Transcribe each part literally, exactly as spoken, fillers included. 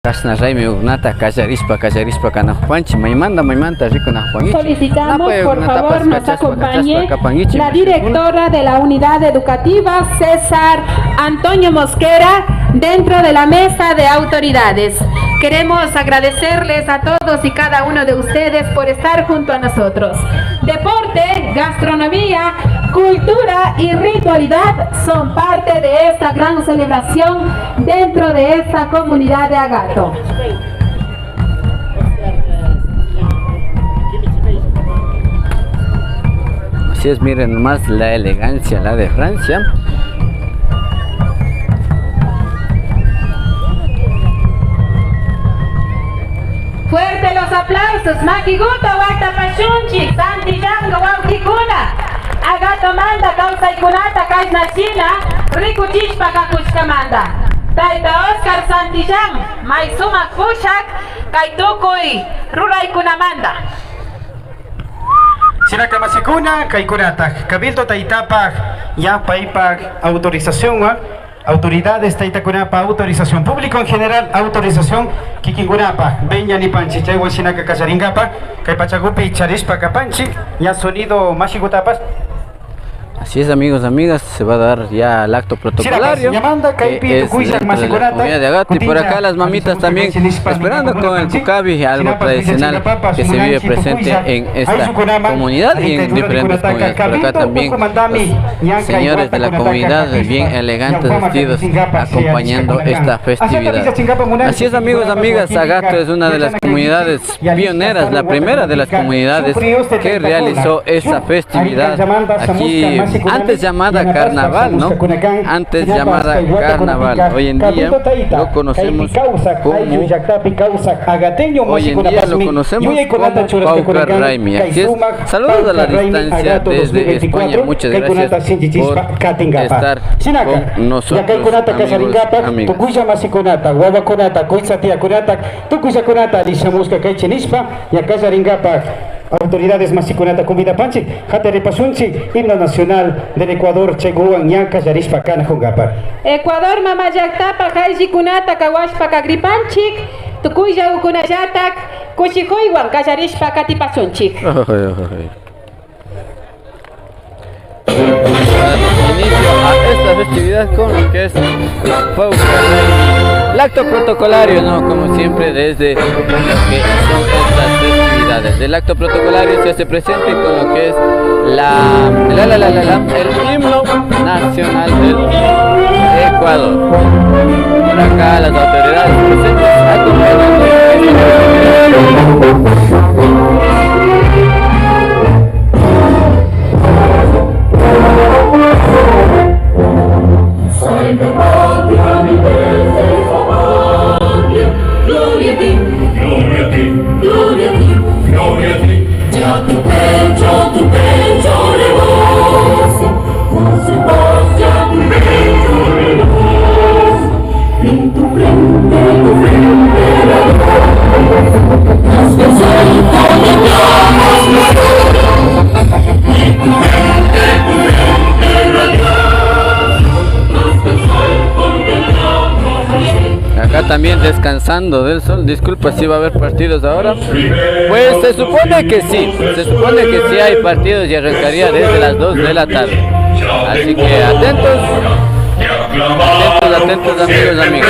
Kashna raymikunata kallarishpa, kallarishpa kanakupanchik, maymanta, maymanta rikunakupankichik. Solicitamos, por favor, nos acompañe la directora de la unidad educativa, César Antonio Mosquera, dentro de la mesa de autoridades. Queremos agradecerles a todos y cada uno de ustedes por estar junto a nosotros. Deporte, gastronomía, cultura y ritualidad son parte de esta gran celebración dentro de esta comunidad de Agato. Así es, miren nomás la elegancia, la de Francia. Fuerte los aplausos, makikuta waktapashunchik, Santillán wawkikuna. Agatomanta kawsaykunata kashna shina rikuchishpa kakushkamanta. Tayta Oscar Santillán, may sumak pushak kay tukuy ruraykunamanta. Shinaka mashikuna, kaykunata Cabildo taytapak, ya paypak autorizacionwan, autoridades taytakunapa autorización, público en general autorización, kikinkunapa veña nipanchik, chaywan shinaka kallarinkapak, kay pachakupi charishpa kapanchik, ya sonido mashikutapash. Así es, amigos, amigas, se va a dar ya el acto protocolario, ñamanta que kaypi es tukuylla dentro de la mashikunata, comunidad de Agato. Y por acá las mamitas también esperando con el pukapi, algo tradicional que se vive presente en esta comunidad y en diferentes comunidades. Por acá también los señores de la comunidad, bien elegantes vestidos, acompañando esta festividad. Así es, amigos, amigas, Agato es una de las comunidades pioneras, la primera de las comunidades que realizó esta festividad aquí, antes llamada carnaval, ¿no? Antes llamada carnaval. Hoy en día lo conocemos como, hoy en día lo conocemos como Pauca Raimi. Así es. Saludos a la distancia desde España. Muchas gracias por estar con nosotros, amigos, amigas. Tukuylla mashikunata, wawakunata, kuytsa tiyakunata, tukuyllakunata alli shamushka kaychik nishpa, ña kallarinkapak autoridades mashikunata convidapanchik, jataripasunchik himno nacional del Ecuador, chaykuwan ña kallarishpa kanakunkapak. Ecuador mama llaktapak ayllikunata kawashpa kagripanchik, tukuylla ukunallatak kushikuywan kallarishpa katipasunchik. Inicio a esta festividad con lo que es Pauca Raimi. El acto protocolario, ¿no? Como siempre, desde lo que son estas festividades. El acto protocolario se hace presente con lo que es la, la, la, la, la, la, el himno nacional del Ecuador. Por acá las autoridades presentes acompañando esta festividad. Gloria a ti, gloria a ti, gloria a ti, gloria a ti. Ya tu pecho, tu pecho rebosa, con su voz ya tu pecho rebosa. En tu frente, tu frente rebosa. Las que soy como yo, las que soy. En tu frente, tu frente rebosa. Las que soy como yo, las que soy. Acá también descansando del sol. Disculpa si va a haber partidos ahora. Pues se supone que sí, se supone que sí hay partidos y arrancaría desde las dos de la tarde. Así que atentos, atentos, atentos, amigos, amigas.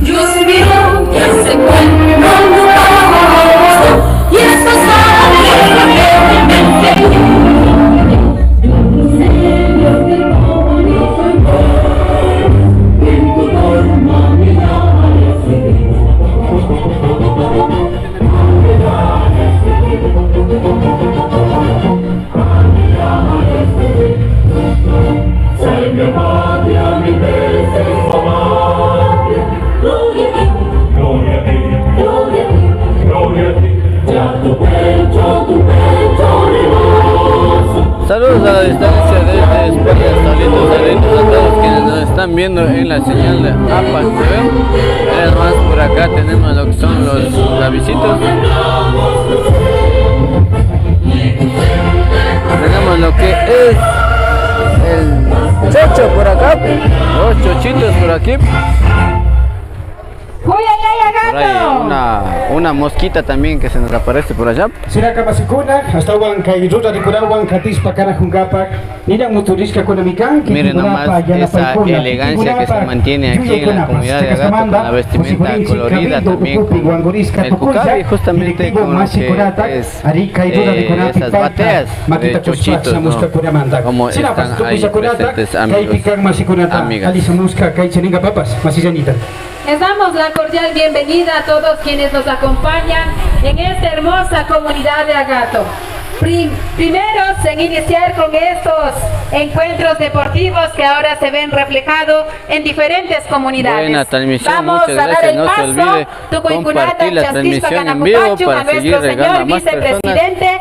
Dios mío, que se encuentra un lugar y esta sangre que me Saludos a la distancia desde España, saludos, saludos a todos quienes nos están viendo en la señal de APAC T V. Miren más, por acá tenemos lo que son los tabicitos. Tenemos lo que es el Dos chochitos por aquí. Por ahí una, una mosquita también que se nos aparece por allá. Shinaka mashikuna, ashtawan kay rurarikurawan katishpa kanakunkapak. Miren nomás esa elegancia que se mantiene aquí en la comunidad de Agato, con la vestimenta colorida también, con el cucavi, justamente con lo que es, eh, esas bateas de chochitos, ¿no? Como están ahí presentes, amigos. Amigas. Les damos la cordial bienvenida a todos quienes nos acompañan en esta hermosa comunidad de Agato. Prim- primeros en iniciar con estos encuentros deportivos que ahora se ven reflejados en diferentes comunidades. Buena transmisión, muchas gracias. No se olvide compartir la transmisión en vivo para seguir llegando a más personas.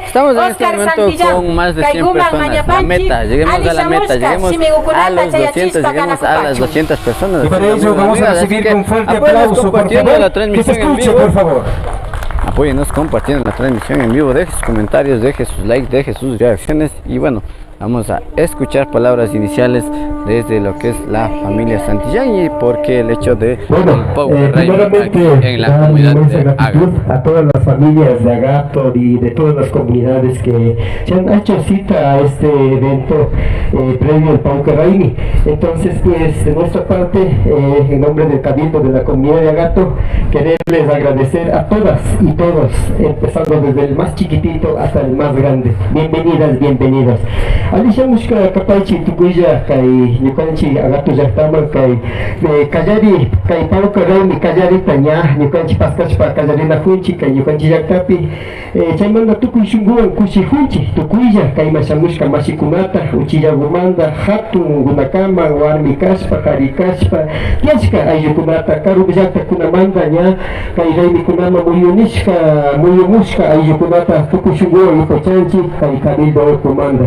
Estamos en este momento con más de cien personas. La meta, lleguemos a la meta, lleguemos a los doscientos, lleguemos a las doscientas personas. Y para ello vamos a recibir con fuerte aplauso, por favor, que se escuche, por favor. Apóyenos compartiendo la transmisión en vivo, deje sus comentarios, deje sus likes, deje sus reacciones y bueno, vamos a escuchar palabras iniciales desde lo que es la familia Santillán y por qué el hecho de Bueno, eh, primeramente, dar mi inmensa gratitud a todas las familias de Agato y de todas las comunidades que se han hecho cita a este evento, eh, previo al Pawkar Raymi. Entonces, pues, de nuestra parte, eh, en nombre del Cabildo de la Comunidad de Agato, quererles agradecer a todas y todos, empezando desde el más chiquitito hasta el más grande. Bienvenidas, bienvenidos. Alli shamushka kapaychi tukuylla kay ñukanchi Agato llaktaman kay, eh, kallari, kay Pawkar Raymi kallarita ña ñukanchi paskashpa kallarinakunchi kay ñukanchi llaktapi. Eh, chaymanta tukuy shunkuwan kushijunchi tukuylla kayman shamushka mashikunata, uchillagumanta, hatungunakaman, warmi kashpa, kari kashpa, tiyashka ayllukunata, karu llaktakunamanta ña kay raymikunaman muyunishka, muyumushka ayllukunata tukuy shunkuwan yupaychanchi kay Cabildo Okumanta.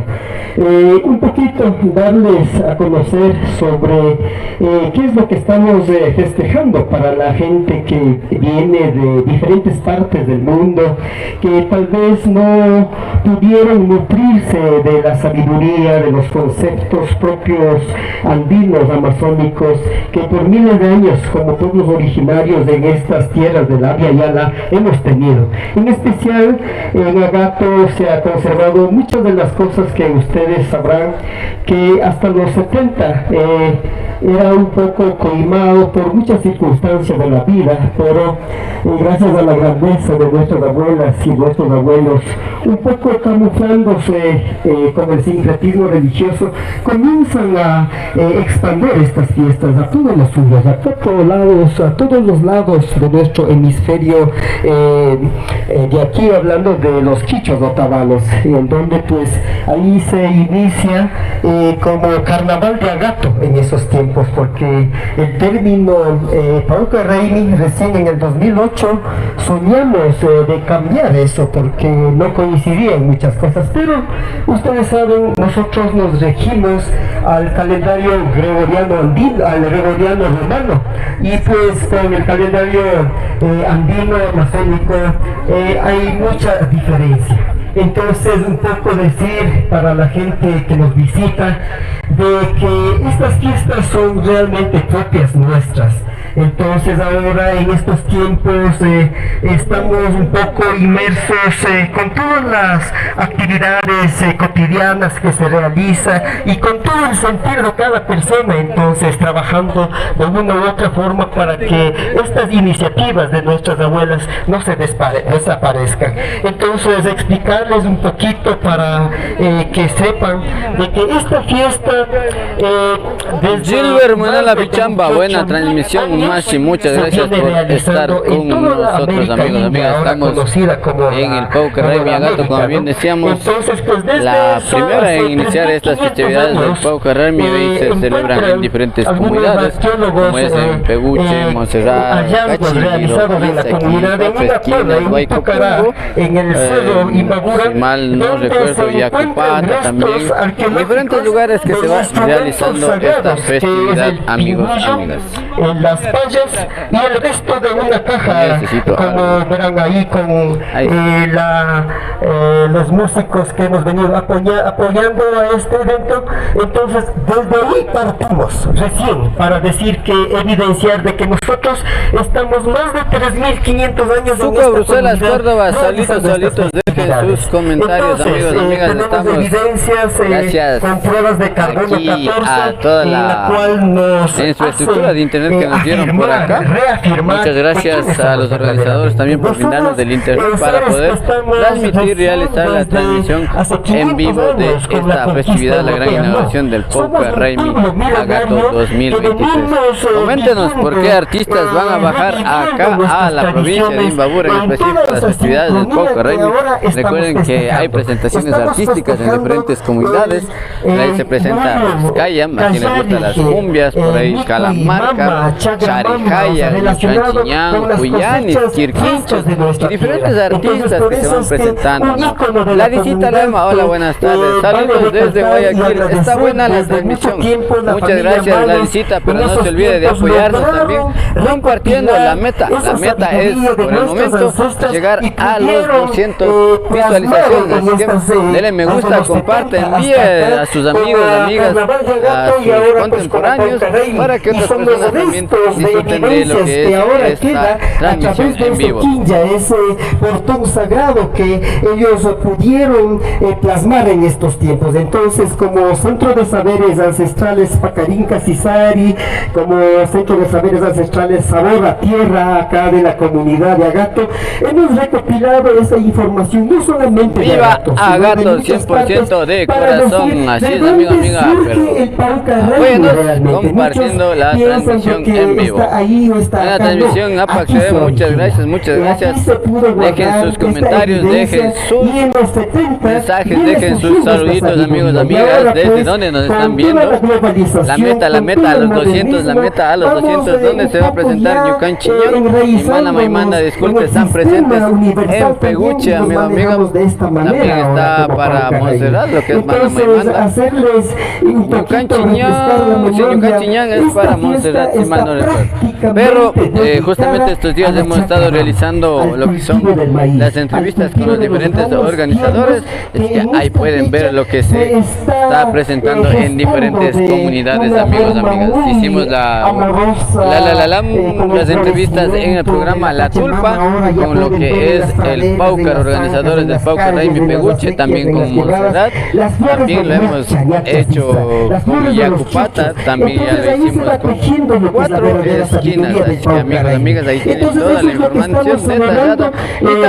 Eh, un poquito darles a conocer sobre, eh, qué es lo que estamos, eh, festejando para la gente que viene de diferentes partes del mundo, que tal vez no pudieron nutrirse de la sabiduría, de los conceptos propios andinos, amazónicos, que por miles de años como pueblos originarios en estas tierras del Abya Yala hemos tenido. En especial, en Agato se ha conservado muchas de las cosas que ustedes sabrán que hasta los setenta, eh, era un poco coimado por muchas circunstancias de la vida, pero, eh, gracias a la grandeza de nuestras abuelas y nuestros abuelos, un poco camuflándose, eh, con el sincretismo religioso, comienzan a, eh, expandir estas fiestas a todos los suyos, a todos lados, a todos los lados de nuestro hemisferio, eh, eh, de aquí hablando de los quichuas otavalos, en donde pues ahí se inicia, eh, como carnaval de Agato en esos tiempos, porque el término, eh, Pawkar Raymi recién en el dos mil ocho soñamos, eh, de cambiar eso porque no coincidían muchas cosas, pero ustedes saben, nosotros nos regimos al calendario gregoriano andino, al gregoriano romano, y pues con el calendario, eh, andino amazónico, eh, hay mucha diferencia. Entonces, un poco decir para la gente que nos visita de que estas fiestas son realmente propias nuestras. Entonces, ahora en estos tiempos, eh, estamos un poco inmersos, eh, con todas las actividades, eh, cotidianas que se realizan y con todo el sentir de cada persona, entonces, trabajando de una u otra forma para que estas iniciativas de nuestras abuelas no se despare-, desaparezcan. Entonces, explicarles un poquito para, eh, que sepan de que esta fiesta, eh, desde Gilbert Muenala Bichamba, buena transmisión, Mashi, muchas gracias por estar con nosotros, amigos, amigas. Estamos en el Pawkar Raymi Agato, como bien decíamos, la primera en iniciar estas festividades del Pawkar Raymi. Hoy se celebran en diferentes comunidades, como es en Peguche, Montserrat, Cachimiro, Quinza, Quinza, Huayco, Pungo, eh, si mal no recuerdo, Yacupata también, diferentes lugares que se va realizando esta festividad, amigos, amigas. en las fallas y el resto de una caja, como verán ahí con eh, la, eh, los músicos que hemos venido apoya- apoyando a este evento. Entonces, desde ahí partimos recién para decir que evidenciar de que nosotros estamos más de tres mil quinientos años en esta comunidad realizando esta actividad. Entonces, eh, tenemos evidencias eh, con pruebas de carbono catorce, en la cual nos hacen eh, afirmar, reafirmar de quiénes somos verdaderamente. Nosotros, eh, ustedes, estamos recién desde hace quinientos años con la conquista europea, ¿no? Somos un pueblo milenario que venimos eh, viviendo, eh, reviviendo nuestras tradiciones en todas las festividades del Pawkar Raymi. Recuerden que hay presentaciones artísticas en diferentes comunidades. Por ahí se presenta Vizcaya, a quien le gusta las cumbias, por ahí Calamarca, Charijaya, Ñukanchiñan, Juyanis, Quirquinchos y diferentes artistas que se van presentando, ¿no? Gladysita Lema, hola, buenas tardes. Saludos desde Guayaquil. Está buena la transmisión. Muchas gracias, Gladysita, pero no se olvide de apoyarnos también compartiendo la meta. La meta es, por el momento, llegar a los doscientos visualizaciones. Así que denle me gusta, comparte, envíe a sus amigos, amigas, a sus contemporáneos, para que otras personas también disfruten de lo que es esta transmisión en vivo. Ese portón sagrado que ellos pudieron eh, plasmar en estos tiempos. Entonces, como Centro de Saberes Ancestrales Pacarín Cacisari, como Centro de Saberes Ancestrales Sabor a Tierra, acá de la comunidad de Agato, hemos recopilado esa información, no solamente de Agato, sino de muchas partes, para decir de dónde surge el Pawkar Raymi realmente. Muchos piensan de que está ahí o está acá. No, aquí se origina. Muchas gracias. Aquí se pudo guardar esta evidencia y en los setenta viene surgiendo esta vivienda. Y ahora, pues, con toda la globalización, con todo el modernismo, vamos eh, un poco ya eh, enraizándonos en el sistema universal también, y nos manejamos de esta manera ahora como Pawkar Raymi. Entonces, hacerles un poquito refrescar la memoria, esta fiesta está prácticamente dedicada a la chacra, al cultivo del maíz, al cultivo de los granos, que en esta fecha se está eh, gestando de una forma muy amorosa, eh, con el florecimiento de la Pachamama. Ahora ya pueden ver las flores en las alas, en las calles, en las acequias, en las tierras. Las flores de los marcha, ya que así está. Las flores de los chuchos. Entonces ahí se va tejiendo lo que es la verdadera sabiduría del Pawkar Raymi. Entonces eso es lo que estamos celebrando eh,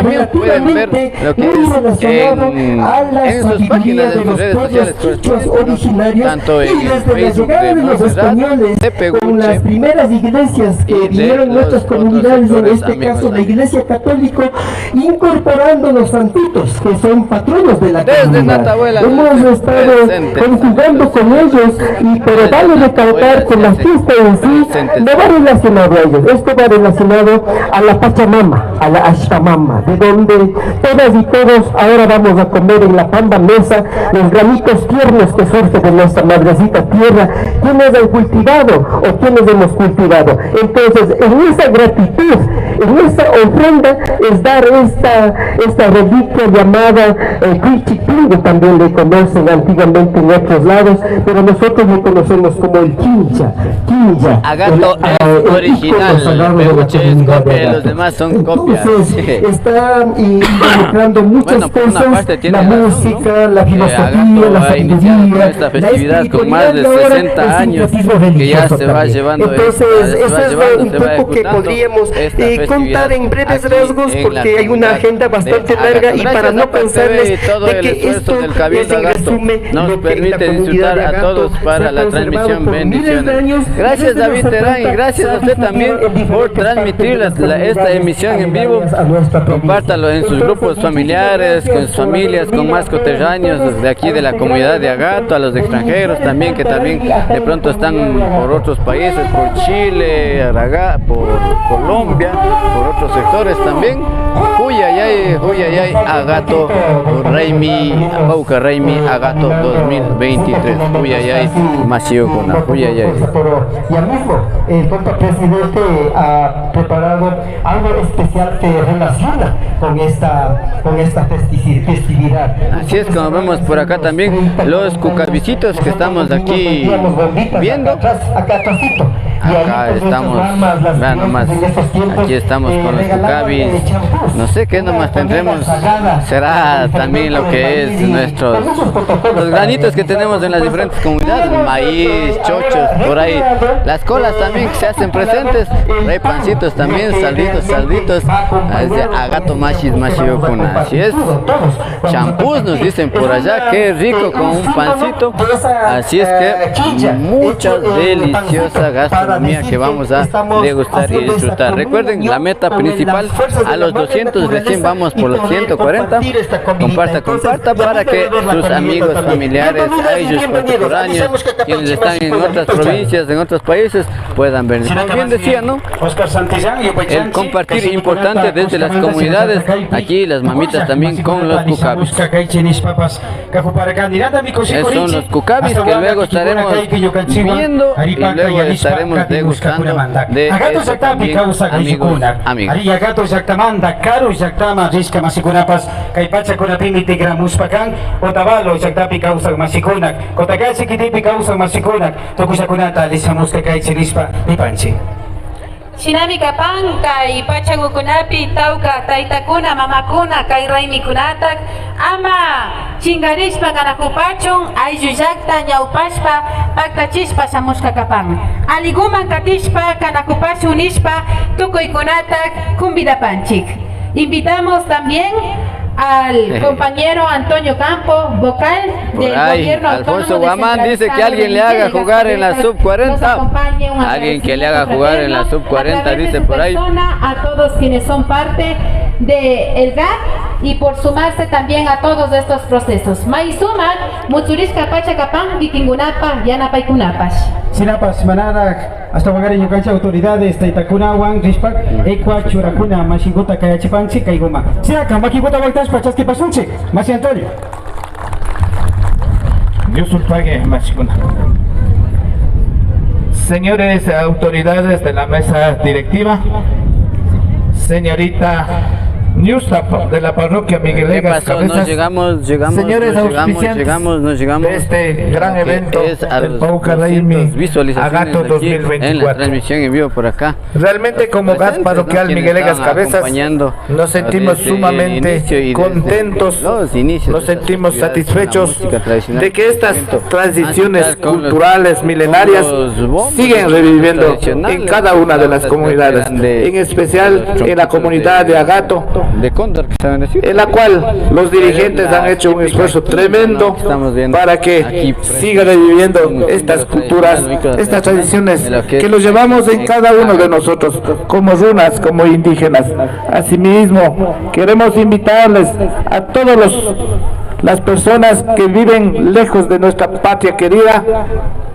relativamente muy relacionado a la sabiduría de los pueblos chuchos originarios y desde la llegada de los españoles con las primeras iglesias que vinieron a nuestras comunidades, en este caso la iglesia católica, incorporando los santitos que son patronos de la comunidad. Hemos estado conjugando con ellos, y pero vale recalcar que la fiesta en sí no va relacionado a ellos, esto va relacionado a la Pachamama, a la Ashtamama, de donde todas y todos ahora vamos a comer en la pamba mesa los granitos tiernos que surgen de nuestra madrecita tierra, quienes han cultivado o quienes hemos cultivado. Entonces, en esa gratitud, en esa ofrenda, es dar esta, esta reliquia llamada eh, Cuichi Pingu, también le conocen antiguamente en otros lados, pero nosotros le conocemos como el quincha. Quincha. Agato es original, Peguche es copia, los demás son copias. Entonces, está eh, involucrando muchas cosas, la música, la filosofía, la sabiduría, la espiritualidad y ahora el sincretismo religioso también. Entonces, eso es lo un poco que podríamos eh, contar en breves rasgos porque hay una agenda bastante larga y para no cansarles de que esto es en resumen lo que en la comunidad de Agato se ha conservado por miles de años. Gracias, David Terán, y gracias a usted también por transmitir la- la- esta emisión en vivo. Compártalo en sus grupos familiares, con sus familias, con más coterráneos de aquí de la comunidad de Agato, a los extranjeros también, que también de pronto están por otros países, por Chile, Araga- por Colombia, por otros sectores también. Juyayay, juyayay, Agato Raymi, Pawkar Raymi, Agato dos mil veintitrés. Juyayay, mashiyukuna, juyayay. El compa presidente ha preparado algo especial que relaciona con esta, con esta festi-, festividad. Así es, como vemos por acá también, los cucavisitos que estamos aquí viendo. Acá estamos, vean nomás, aquí estamos con los cucavis. No sé qué nomás tendremos, será también lo que es nuestros, los granitos que tenemos en las diferentes comunidades, maíz, chochos, por ahí. Las colas también que se hacen presentes, hay pancitos también, salditos, salditos. Así es, agato mashis, mashiyukuna, así es. Champús nos dicen por allá, qué rico con un pancito. Así es que mucha deliciosa gastronomía que vamos a degustar y disfrutar. Recuerden, la meta principal a los doscientos, recién vamos por los ciento cuarenta. Comparta, comparta para que sus amigos, familiares, aylluys, contemporáneos, quienes están en otras provincias, en otros países, puedan ver. Como bien decía, ¿no? El compartir importante desde las comunidades. Aquí las mamitas también con los cucavis. Esos son los cucavis que luego estaremos viendo y luego estaremos degustando de eso también, amigos, amigos. Kay pachakunapimi tikramushpa kan Otavalo llaktapi kawsak mashikuna, Cotacachi kitipi kawsak mashikuna, tukullakunata alli shamushka kaychik nishpa nipanchik. Shinami kapan kay pachakukunapi tawka taytakuna, mamakuna kay raymikunata ama chinkarishpa kanakupachun, ayllu llakta ñawpashpa paktachishpa shamushka kapan. Allikuman katishpa kanakupashun nishpa tukuykunata convidapanchik. Invitamos también al compañero Antonio Campo, vocal del gobierno autónomo descentralizado de Minca y Gascabeza, que nos acompañe. Un agradecimiento especial. Por ahí, Alfonso Guamán dice que alguien le haga jugar en la sub cuarenta. Alguien que le haga jugar en la sub cuarenta, dice por ahí. A través de su persona, a todos quienes son parte de el GAC y por sumarse también a todos estos procesos. May sumak, mutsurishka pacha kapan, kikinkunapa, yanapaykunapash. Shinapash, manarak Ashtawankari ñukanchik autoridades taytakunawan rishpa, ecua churakuna mashinkuta kayachipanchik kaykuman. Shinaka makinkuta waktashpa chaskipashunchik, mashi Antonio. Dios ulpague mashikuna. Señores autoridades de la mesa directiva, señorita Niusta de la parroquia Miguel Egas Cabezas, señores auspiciantes de este gran evento del Pauca Raymi Agato dos mil veinticuatro. Transmisión en vivo por acá. Realmente como GAC parroquial Miguel Egas Cabezas nos sentimos sumamente contentos, nos sentimos satisfechos de que estas tradiciones culturales milenarias siguen reviviendo en cada una de las comunidades, en especial en la comunidad de Agato, en la cual los dirigentes han hecho un esfuerzo tremendo para que siga reviviendo estas culturas, estas tradiciones que lo llevamos en cada uno de nosotros, como runas, como indígenas. Asimismo, queremos invitarles a todos los, las personas que viven lejos de nuestra patria querida,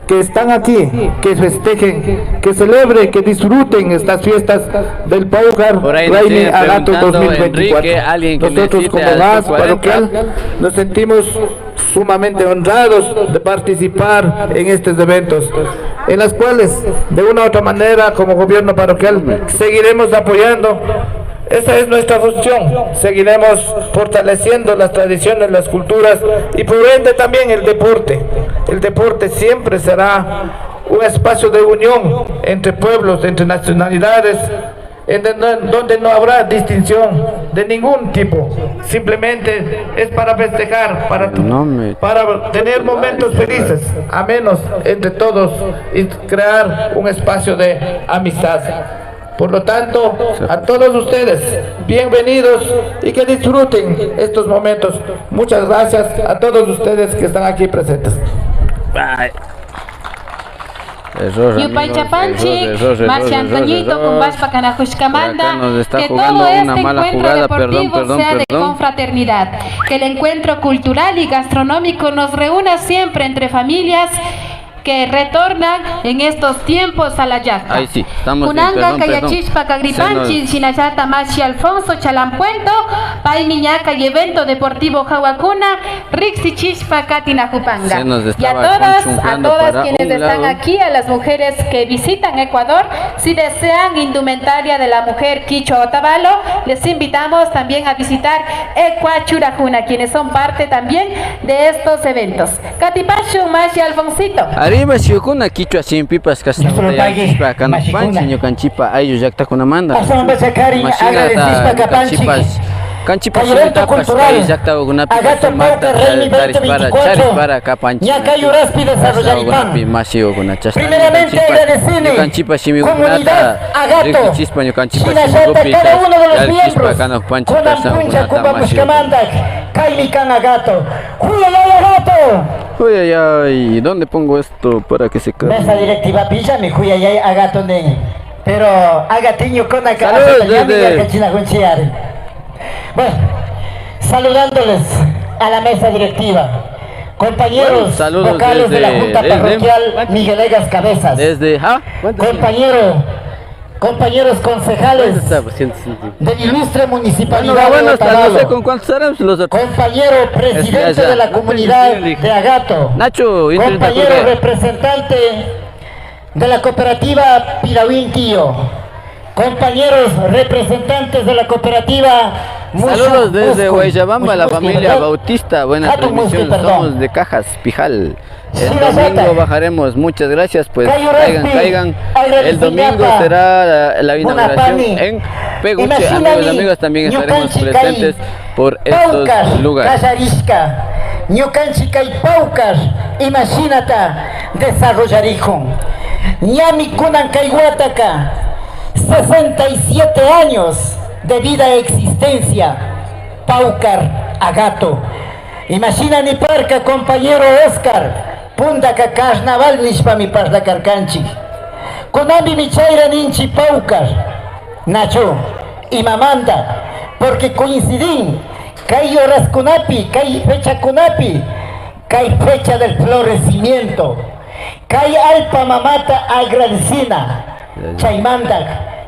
que están aquí, que festejen, que celebren, que disfruten estas fiestas del Paucar Raymi Agato dos mil veinticuatro. Nosotros como GAC parroquial nos sentimos sumamente honrados de participar en estos eventos, en las cuales, de una u otra manera, como gobierno parroquial, seguiremos apoyando. Esa es nuestra función. Seguiremos fortaleciendo las tradiciones, las culturas y por ende también el deporte. El deporte siempre será un espacio de unión entre pueblos, entre nacionalidades, en donde, donde no habrá distinción de ningún tipo. Simplemente es para festejar, para, para tener momentos felices, amenos entre todos y crear un espacio de amistad. Por lo tanto, a todos ustedes, bienvenidos y que disfruten estos momentos. Muchas gracias a todos ustedes que están aquí presentes. Yupaychapanchik, mashi Antoñito kumpashpa kanakushkamanta, que todo este encuentro deportivo sea de confraternidad, que el encuentro cultural y gastronómico nos reúna siempre entre familias Que retornan en estos tiempos a la llakta. Ahí sí, estamos bien, perdón, perdón. Kunanka kayachishpa kagripanchik, shinallata mashi Alfonso Chalampuento, paymi ña kay evento deportivo jawakuna riksichishpa katinajupanka. Y a todas, a todas quienes están aquí, a las mujeres que visitan Ecuador, si desean indumentaria de la mujer quichua Otavalo, les invitamos también a visitar Ecua Churajuna, quienes son parte también de estos eventos. Katipashun, mashi Alfonsito. Ari, mashikuna, kichwa shimipipash kashnamanta yachashpa kanakupanchik ñukanchikpa ayllu llaktakunamanta. Ashtawanpacha karin agradecishpa kapanchik. Kanchipash, kanchipash kay evento shimitapash cultural kay llaktakunapi Agato Pawkar Raymi veinte veinticuatro ña kay horaspi desarrollaripan. Mashikuna, chashna primeramente agradecini ñukanchikpa shimikunata rikuchishpa ñukanchikpa shimikupi charishpa kanakupanchik kashnakukunata, mashikuna. Kaymi kan Agato. Juyayay Agato. Juyayay, ¿dónde pongo esto para que se cargue? Mesa directivapillami juyayay Agato nin. Pero agatiñokunaka ashata ñami yarkachinakunchik ari. Bueno, saludándoles a la mesa directiva, compañeros vocales de la Junta Parroquial Miguel Egas Cabezas, compañero compañeros concejales del ilustre municipalidad de Otavalo, compañero presidente de la comunidad de Agato, compañero representante de la cooperativa Pirawin Tío, compañeros representantes de la cooperativa. Saludos desde Guayllabamba, la familia Bautista. Buena transmisión, somos de Cajas, Pijal. El domingo bajaremos, muchas gracias, pues caigan, caigan. El domingo será la, la inauguración en Peguche. Amigos, amigas, también estaremos presentes por estos lugares. Ñukanchik kay Pawkar, imashinata desarrollarikun. Ñami kunan kay wataka sesenta y siete años de vida existencia Pawkar Agato. Imashina niparka compañero Oscar, puntaka carnaval nishpami parlakarkanchik. Kunanpimi chayra ninchik Pawkar. Nachu? Imamanta? Porque coincidin kay horaskunapi, kay fechakunapi, kay fecha del florecimiento, kay allpa mamata agradecina. Chaymanta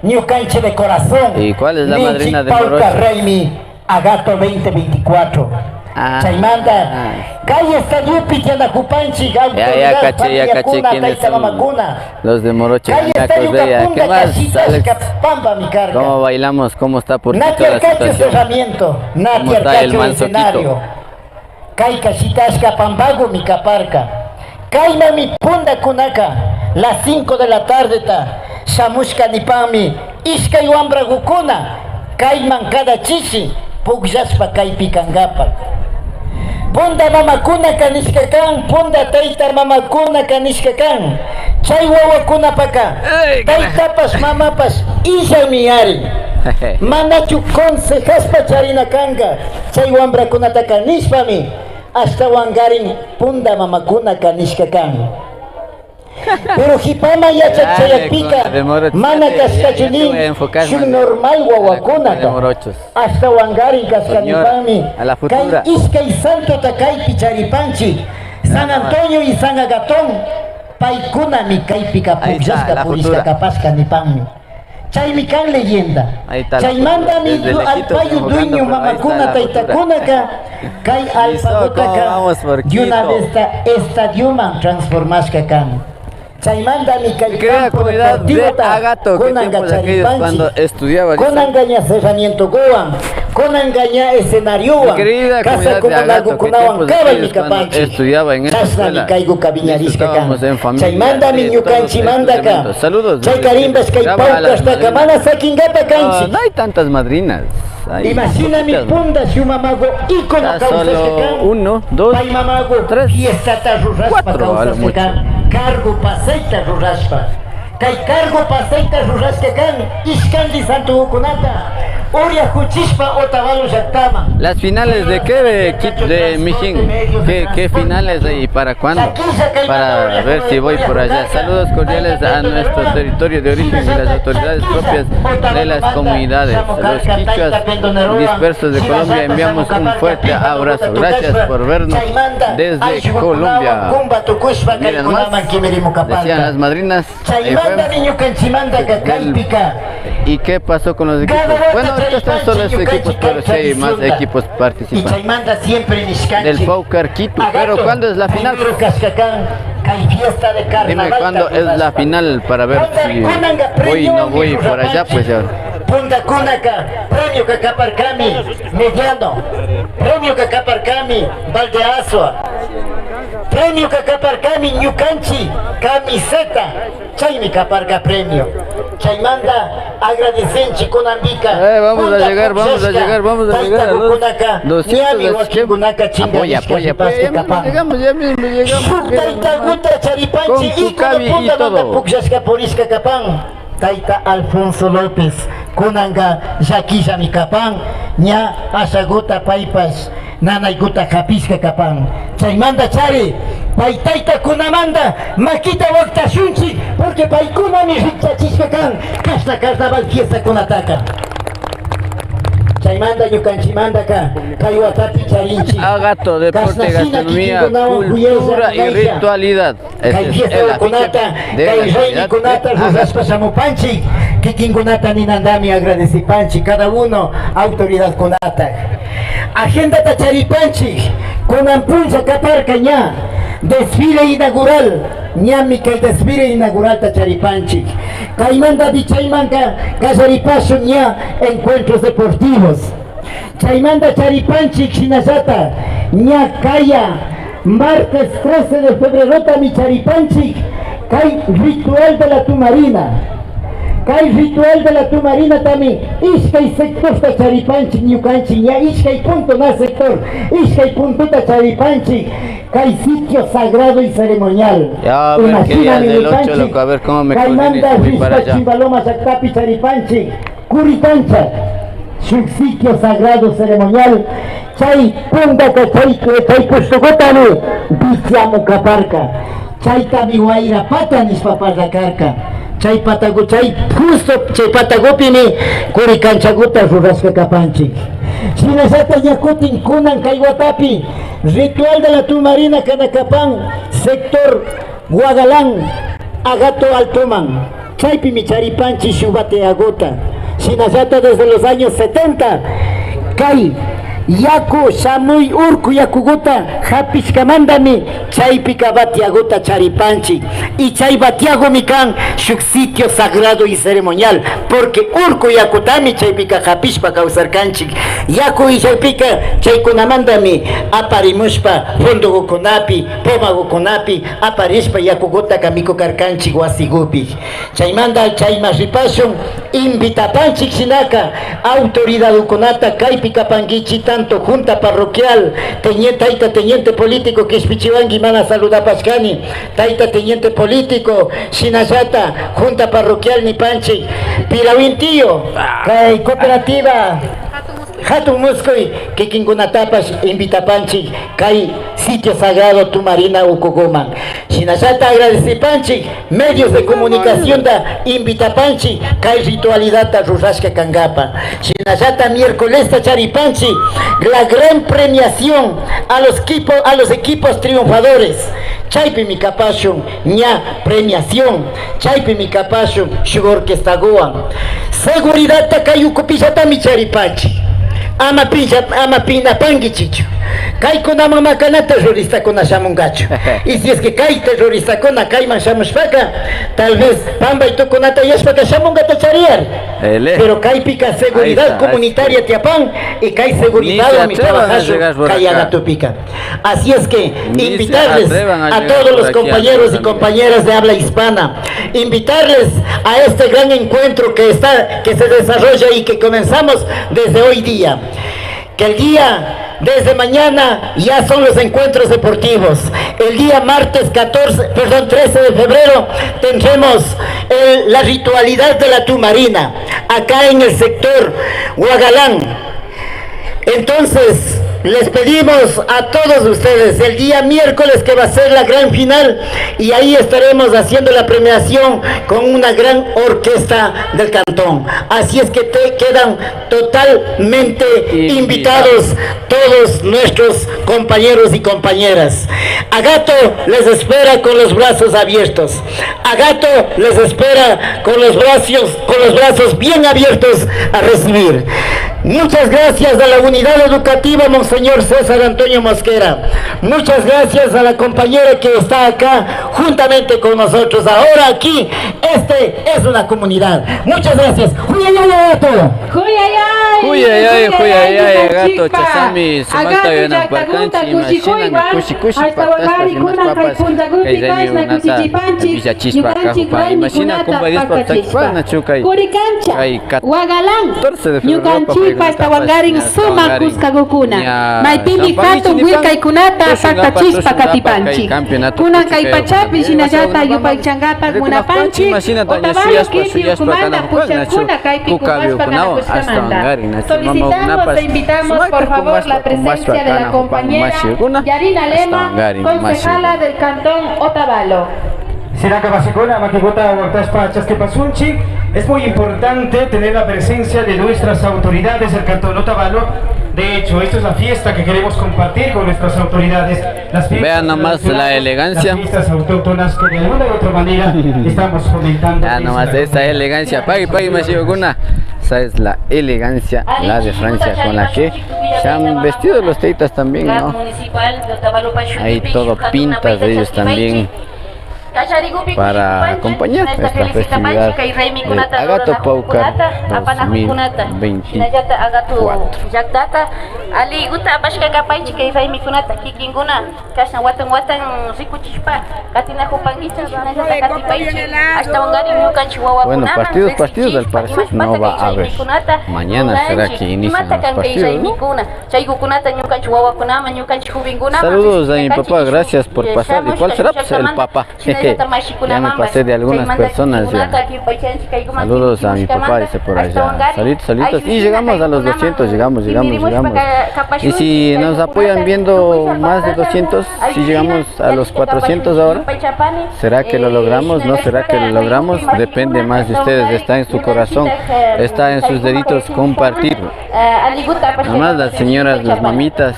ñukanchik de corazón ninchik Pawkar Raymi Agato veinte veinticuatro. Chaymanta kay estadiopi tiyanakupanchik autoridad, familiakuna, tayta mamakuna. Los de Morocho, kay estadioka punta kashitashka pampami karka. ¿Cómo bailamos? ¿Cómo está Purquito la situación? Na tiyarkachu cerramiento, na tiyarkachu escenario. Kay kashitashka pampakumi kaparka. Kaymanmi puntakunaka las cinco de la tardeta shamushka nipanmi ishkay wambrakukuna kayman kada chishi pukllashpa kaypi kankapak. Punta mamakunaka nishka kan, punta tayta mamakunaka nishka kan. Chay wawakunapaka taytapash mamapash illami ari. Manachu consejashpa charina kanka chay wambrakunataka nishpami ashtawankarin punta mamakunaka nishka kan. Pero jipaman yachak chayakpika mana kashkachu nin shuk normal wawakunata. Ashtawankarin kashka nipanmi kay ishkay santota kaypi charipanchik, San Antonio y San Agatón, paykunami kaypika pukllashka purishka kapashka nipanmi. Chaymi kan leyenda. Chaymantami allpayu dueño mamakuna taytakunaka kay allpakutaka de una vez estadioman transformashka kan. Chaymantami kay campo deportivota kunanka charipanchik. Kunanka ña cerramientokuwan, kunanka ña escenariowan, casa comunalkukunawan kabalmi kapanchik. Chashnami kaykuka wiñarishka kan. Chaymantami ñukanchikmantaka chaykarinpash kay Pawkartaka mana sakinkapa kanchik. Imashinami punta shuk mamaku ícono kawsashka kan. Pay mamaku fiestata rurashpa kawsashka kan. Cargo pasayta rurashpa. Kay cargo pasayta rurashka kan ishkanti santokunata Uriakuchishpa Otavalo llaktaman. ¿Las finales de qué, de equipo, de Mijin? ¿Qué, qué finales hay y para cuándo? Para ver si voy por allá. Saludos cordiales a nuestro territorio de origen y las autoridades propias de las comunidades. Los quichuas dispersos de Colombia enviamos un fuerte abrazo. Gracias por vernos desde Colombia. Miren más, decían las madrinas. Chaymantami ñukanchimantaka kaypika. ¿Y qué pasó con los equipos? Bueno, ahorita están solo estos equipos, pero sí hay más equipos participando. Y chaymanta siempre nishkanchik. Del Faucar Quito. Pero ¿cuándo es la final? Primero kashka kan kay fiesta de carnaval. Dime, ¿cuándo es la final para ver si voy o no voy por allá, pues ya. Puntakunaka premioka kaparkami mediano, premioka kaparkami balde aswa. Premioka kaparkami ñukanchik camiseta, chaymi kaparka premio. Chaymanta agradecenchik kunanpika. Eh, vamos a llegar, vamos a llegar, vamos a llegar a los doscientos, así que apoya, apoya, apoya, ya mismo llegamos, ya mismo llegamos. Shuk taytakuta charipanchik, y con puntamanta pukllashka purishka kapan. Tayta Alfonso López, kunanka llakillami kapan, ña ashakuta paypash nanaykuta hapishka kapan. Chaymantachari pay taytakunamanta makita waktashunchik, porque paykunami rikchachishka kan kashna carnaval fiestakunataka. Chaymanta ñukanchimantaka kay watapi charinchik. Agato, deporte, gastronomía, cultura y ritualidad. Kay fiestakunata, kay raymikunata rurashpa shamupanchik, kikinkunata ninantami agradecipanchik cada uno autoridadkunata. Agendata charipanchik, kunan punlla kaparka ña desfile inaugural, ñami kay desfile inauguralta charipanchik. Kaymanta chaymanka kallaripashun ña encuentros deportivos. Chaymanta charipanchik shinallata ña kaya martes trece de febrerotami charipanchik kay ritual de la tumarina. Kay ritual de la tumarinatami ishkay sectorta charipanchik ñukanchik, ña ishkay punto, na sector, ishkay puntota charipanchik kay sitio sagrado y ceremonial. Ya, a ver qué día es el ocho, loco, a ver cómo me coordino y voy para allá. Imashinami nipanchik, kaymanta rishpa Chimbaloma llaktapi charipanchik. Curicancha, shuk sitio sagrado ceremonial, chay puntaka, chay, chay pushtukutami Viciamo kaparka. Chaytami wayra pata nishpa parlakarka. Chay pataku, chay justo chay patakupimi Curicanchakuta rurashka kapanchik. Shinallata ña kutin kunan kay watapi ritual de la tumarina kana kapan sector Guagalán, Agato Altoman, chaypimi charipanchik shuk bateaguta. Shinallata desde los años setenta, kay yaku, shamuy urku yakuguta hapishkamantami chaypika bateaguta charipanchik. Y chay bateagumi kan shuk sitio sagrado y ceremonial, porque urku yakutami chaypika hapishpa kawsarkanchik. Yaku illaypika chaykunamantami aparimushpa fondogukunapi, pomagukunapi aparishpa yakugutaka mikukarkanchik wasigupi. Chaymanta chayman ripashun, invitapanchik shinaka autoridadukunata kaypi kapankichik, tanto junta parroquial, teñe-, tayta teniente político kishpichiwanki, mana saludapashkani, tayta teniente político, shinallata junta parroquial nipanchik, Pilawintiyo, kay cooperativa Hatun Muskuy kikinkunatapash invitapanchik kay sitio sagrado Tumarina ukuguman. Shinallata agradecipanchik medios de comunicacionta invitapanchik kay ritualidadta rurashka kankapa. Shinallata miércolesta charipanchik la gran premiación a los equipo-, a los equipos triunfadores. Chaypimi kapashun ña premiación, chaypimi kapashun shuk orquestaguwan. Seguridadta kay ukupillatami charipanchik. Ama pincha-, ama pinapankichikchu. Kaykunaman makanata terroristakuna shamunkachu. Y si es que kay terroristakuna kayman shamushpaka, tal vez pambay tukunata yashpaka shamungata chariyari. Pero kaypika seguridad comunitaria tiyapan y kay seguridadwanmi trabajashun kay Agatopika. Así es que invitarles a todos los compañeros y compañeras de habla hispana, invitarles a este gran encuentro que está, que se desarrolla y que comenzamos desde hoy día. Que el día, desde mañana, ya son los encuentros deportivos. El día martes catorce, perdón, trece de febrero, tendremos el, la ritualidad de la Tumarina, acá en el sector Huagalán. Entonces, les pedimos a todos ustedes el día miércoles que va a ser la gran final y ahí estaremos haciendo la premiación con una gran orquesta del cantón. Así es que te quedan totalmente invitados todos nuestros compañeros y compañeras. Agato les espera con los brazos abiertos. Agato les espera con los brazos, con los brazos bien abiertos a recibir. Muchas gracias a la unidad educativa Monseñor César Antonio Mosquera. Muchas gracias a la compañera que está acá juntamente con nosotros. Ahora aquí, este es una comunidad. Muchas gracias. Juyayay, Agato. Juyayay, juyayay, juyayay, Agato, Ñukanchikpa chasami, sumanta Agato yanaparkanchik, llaktakunta imashina kushikuywan, kushi kushi ashtawankarin paktashpa kunan kay rimashpapash, punllakupi kay kashna raymikunata kusichipanchik, villachishpa ñukanchik kajupa, imashina raymikunata kumpa Diospa paktachishpa. Purikanchik, kay kat-, Huagalán, catorce de febrero ñukanchikpa ashtawankarin sumak kuskakukuna, ña maypimi hatun willkaykunata paktachishpa katipanchik. Kunan kay pachapi shinallata yupaychankapa munapanchik, Otavalo kiti ukumanta puchakkuna kaypi kumpashpa kanakushkamanta. Solicitamos e invitamos, por favor, la presencia de la compañera Yarina Lema, concejala del cantón Otavalo. Shinaka mashikuna, makikuta waktashpa chaskipasunchik. Es muy importante tener la presencia de nuestras autoridades del cantón Otavalo. De hecho, esto es la fiesta que queremos compartir con nuestras autoridades. Vean nomás la elegancia. Las fiestas autóctonas que de alguna u otra manera estamos fomentando. Vean nomás esa elegancia. Pagui, pagui, mashikuna. Esa es la elegancia, la de Francia con la que se han vestido los taitas también, ¿no? Ahí todo pintas de ellos también para acompañar esta festividad del Agato Paucar dos mil veinticuatro. Aliguta apashka kapaychik kay raymikunata, kikinkuna kashna watan watan rikuchishpa katinakupankichik, shinallata katipaychik, ashtawankarin ñukanchik wawakunaman. Bueno, partidos, partidos, al parecer no va a haber. Mañana será que inician los partidos, ¿no? Chaykukunata ñukanchik wawakunaman, ñukanchik jovenkunaman. Saludos a mi papá, gracias por pasar. ¿Y cuál será? Pues el papá. Ya me pasé de algunas personas ya. Saludos a mi papá, dice por allá. Saluditos, saluditos. Y llegamos a los doscientos, llegamos, llegamos, llegamos. Y si nos apoyan viendo más de doscientos, si llegamos a los cuatrocientos ahora, ¿será que lo logramos? ¿No será que lo logramos? Depende más de ustedes, está en su corazón, está en sus deditos compartir. Nomás las señoras, las mamitas,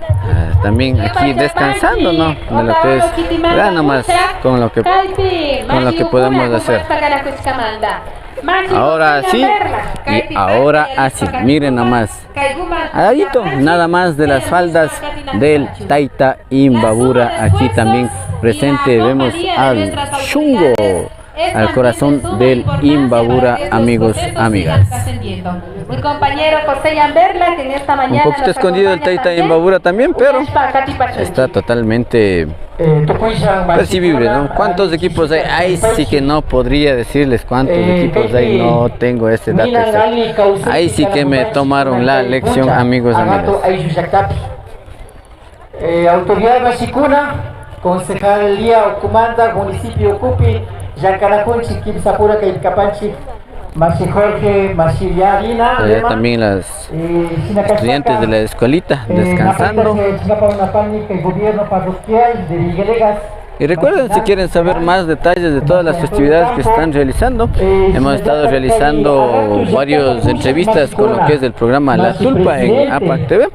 ah, también aquí descansando, ¿no? De lo que es, vean nomás con lo que, con lo que podemos hacer. Ahora sí, y ahora así, miren nomás. Al ladito, nada más de las faldas del Taita Imbabura, aquí también presente vemos al Shungo. Al corazón del Imbabura, amigos, amigas. Un poquito escondido el Taita Imbabura también, pero está totalmente percibible, ¿no? ¿Cuántos equipos hay? Ahí sí que no podría decirles cuántos equipos hay, no tengo ese dato exacto. Ahí sí que me tomaron la lección, amigos, amigas. Eh, autoridad mashikuna, concejalía ukumanta, municipio ukupi llankanakunchik, kimsapura kaypi kapanchik, mashi Jorge, mashi Yarina, eh, también las estudiantes de la escuelita, eh, descansando. Gobierno parroquial de Villalegas. Y recuerden, si quieren saber más detalles de todas las festividades que se están realizando, hemos estado realizando varias entrevistas con lo que es el programa La Tulpa en APAC T V.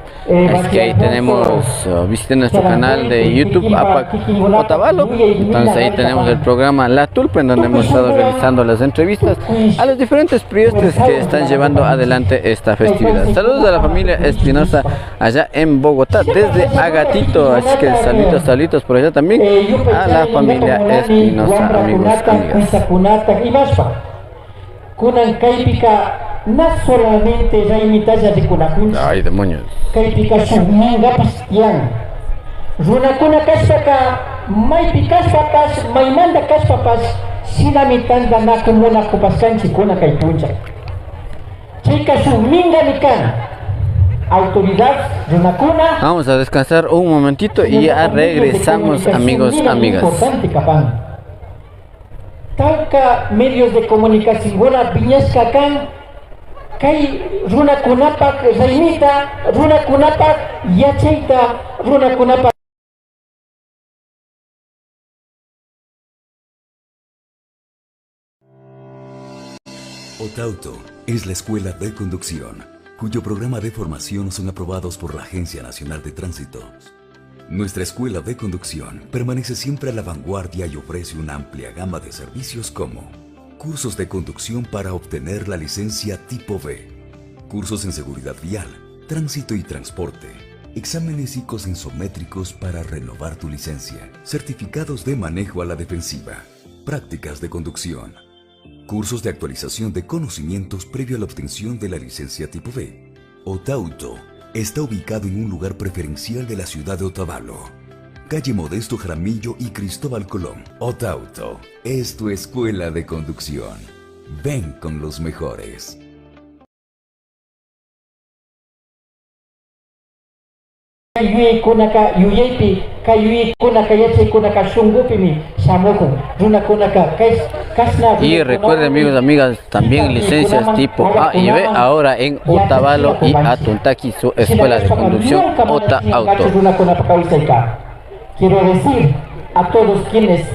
Así que ahí tenemos, uh, visiten nuestro canal de YouTube, APAC Otavalo. Entonces ahí tenemos el programa La Tulpa, en donde hemos estado realizando las entrevistas a los diferentes priostes que están llevando adelante esta festividad. Saludos a la familia Espinosa allá en Bogotá, desde Agatito. Así que saluditos, saluditos por allá también a la familia Espinosa, amigos, amigas. Kunan kaypika na solamente raymitalla rikunakunchik. Ay, demonios. Kaypika shuk mingapash tiyan. Runakuna kashpaka, maypi kashpapash, maymanta kashpapash, shinami tantanakuy munakupashkanchik kunan kay puncha. Chayka shuk mingami kan. Autoridad, runakuna. Vamos a descansar un momentito y ya regresamos, amigos, amigas. Importante kapan. Tawka medios de comunicacionkuna piñashka kan, Kay runakunapak raymita, runakunapak yachayta, runakunapak Otauto es la escuela de conducción, cuyo programa de formación son aprobados por la Agencia Nacional de Tránsito. Nuestra escuela de conducción permanece siempre a la vanguardia y ofrece una amplia gama de servicios como cursos de conducción para obtener la licencia tipo B, cursos en seguridad vial, tránsito y transporte, exámenes psicosensométricos para renovar tu licencia, certificados de manejo a la defensiva, prácticas de conducción, cursos de actualización de conocimientos previo a la obtención de la licencia tipo B. Otauto está ubicado en un lugar preferencial de la ciudad de Otavalo, calle Modesto Jaramillo y Cristóbal Colón. Otauto es tu escuela de conducción. Ven con los mejores. Kay yuyaykunaka yuyaypi, kay yuyaykunaka yachaykunaka shunkupimi shamukun. Runakunaka kay, kashna. Y recuerde, amigos, amigas, también licencias tipo A y B ahora en Otavalo y Atun Taki, su escuela de conducción Ota Auto. Runakunapa kawsayka. Quiero decir a todos quienes